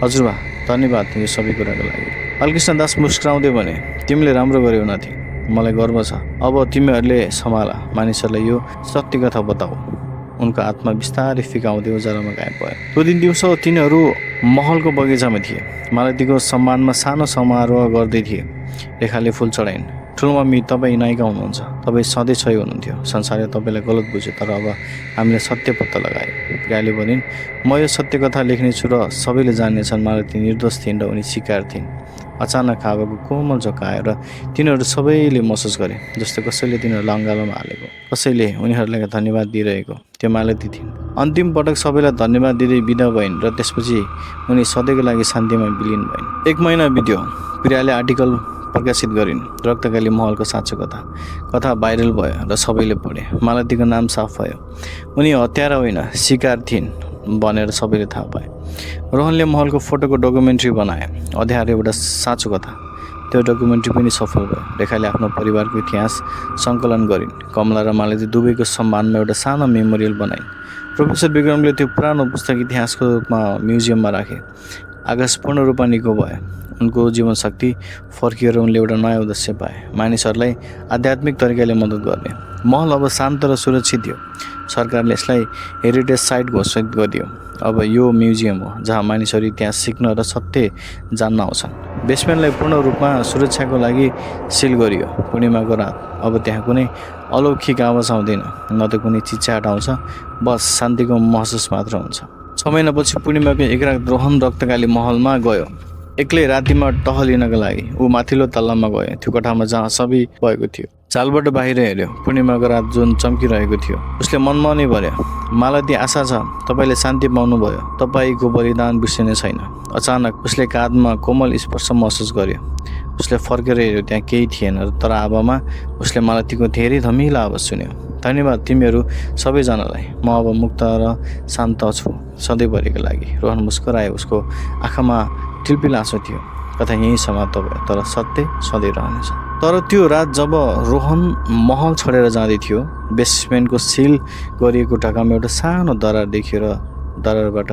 हजुरबा, धन्यवाद यो सबै कुराको लागि। बालकृष्ण दास मुस्कुराउँदै भने, तिमीले राम्रो गर्यौ नाति, मलाई गर्व छ। अब तिमीहरूले सम्हाल, मानिसहरूलाई यो सत्य कथा बताऊ। उनको आत्मा बिस्तारै फिकाउँदै उज्यालोमा गायब भयो। त्यो दिन दिउँसो तिनीहरू महलको बगैँचामा थिए। मालतीको सम्मानमा सानो समारोह गर्दै थिए। रेखाले फुल चढाइन्। ठुलो मम्मी, तपाईँ नायिका हुनुहुन्छ, तपाईँ सधैँ सही हुनुहुन्थ्यो, संसारले तपाईँलाई गलत बुझ्यो, तर अब हामीले सत्य पत्ता लगायो। प्रियाले भनिन्, म यो सत्य कथा लेख्नेछु र सबैले जान्नेछन् मालती निर्दोष थिइन् र उनी शिकार थिइन्। अचानक हावाको कोमल झोक्का आयो र तिनीहरू सबैले महसुस गरे जस्तो कसैले तिनीहरूलाई अँगालोमा हालेको, कसैले उनीहरूलाई धन्यवाद दिइरहेको। त्यो मालती थिइन्। अन्तिम पटक सबैलाई धन्यवाद दिँदै बिदा भइन् र त्यसपछि उनी सधैँको लागि शान्तिमा विलिन भइन्। 1 महिना बित्यो। प्रियाले आर्टिकल प्रकाशित गरिन्, रक्तकाली महलको साँचो कथा भाइरल भयो र सबैले पढे। मालतीको नाम साफ भयो। उनी हत्यारा होइन, शिकार थिइन् भनेर सबैले थाहा पाए। रोहनले महलको फोटोको डकुमेन्ट्री बनाए, अध्याएर एउटा साँचो कथा। त्यो डकुमेन्ट्री पनि सफल भयो। रेखाले आफ्नो परिवारको इतिहास सङ्कलन गरिन्। कमला र मालती दुवैको सम्मानमा एउटा सानो मेमोरियल बनाइन्। प्रोफेसर विक्रमले त्यो पुरानो पुस्तक इतिहासको रूपमा म्युजियममा राखे। आकाश पूर्ण रूपमा निको भयो। उनको जीवनशक्ति फर्किएर उनले एउटा नयाँ उद्देश्य पाए, मानिसहरूलाई आध्यात्मिक तरिकाले मद्दत गर्ने। महल अब शान्त र सुरक्षित थियो। सरकारले यसलाई हेरिटेज साइट घोषित गरिदियो। अब यो म्युजियम हो जहाँ मानिसहरू इतिहास सिक्न र सत्य जान्न आउँछन्। बेसमेन्टलाई पूर्ण रूपमा सुरक्षाको लागि सिल गरियो। पूर्णिमाको रात, अब त्यहाँ कुनै अलौकिक आवाज आउँदैन, न त कुनै चिच्याट आउँछ, बस शान्तिको महसुस मात्र हुन्छ। 6 महिनापछि पूर्णिमाको एक रात रोहन रक्तकाली महलमा गयो। एक्लै रातिमा टहलिनको लागि ऊ माथिल्लो तल्लामा गयो, त्यो कोठामा जहाँ सबै भएको थियो। चालबाट बाहिर हेऱ्यो। पूर्णिमाको रात जुन चम्किरहेको थियो। उसले मनमा नै भन्यो, मालती, आशा छ तपाईँले शान्ति पाउनुभयो, तपाईँको बलिदान बिर्सिने छैन। अचानक उसले काँधमा कोमल स्पर्श महसुस गर्यो। उसले फर्केर हेऱ्यो, त्यहाँ केही थिएन, तर हावामा उसले मालतीको धेरै धमिलो आवाज सुन्यो। धन्यवाद तिमीहरू सबैजनालाई, म अब मुक्त र शान्त छु सधैँभरिको लागि। रोहन मुस्कुरायो। उसको आँखामा टिलपिल आँसु थियो। कथा यहीँ समाप्त भयो, तर सत्य सधैँ रहनेछ। तर त्यो रात जब रोहन महल छोडेर जाँदै थियो, बेसमेन्टको सिल गरिएको ढोकामा एउटा सानो दरार देखियो र दरारबाट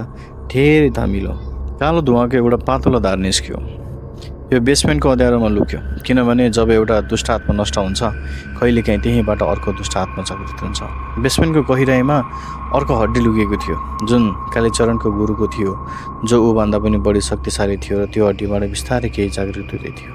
धेरै धमिलो कालो धुवाको एउटा पातलो धार निस्क्यो। यो बेसमेन्टको अँध्यारोमा लुक्यो, किनभने जब एउटा दुष्ट आत्मा नष्ट हुन्छ, कहिलेकाहीँ त्यहीँबाट अर्को दुष्ट आत्मा जागृत हुन्छ। बेसमेन्टको गहिराइमा अर्को हड्डी लुकेको थियो, जुन कालीचरणको गुरुको थियो, जो ऊभन्दा पनि बढी शक्तिशाली थियो, र त्यो हड्डीबाट बिस्तारै केही जागृत हुँदै थियो।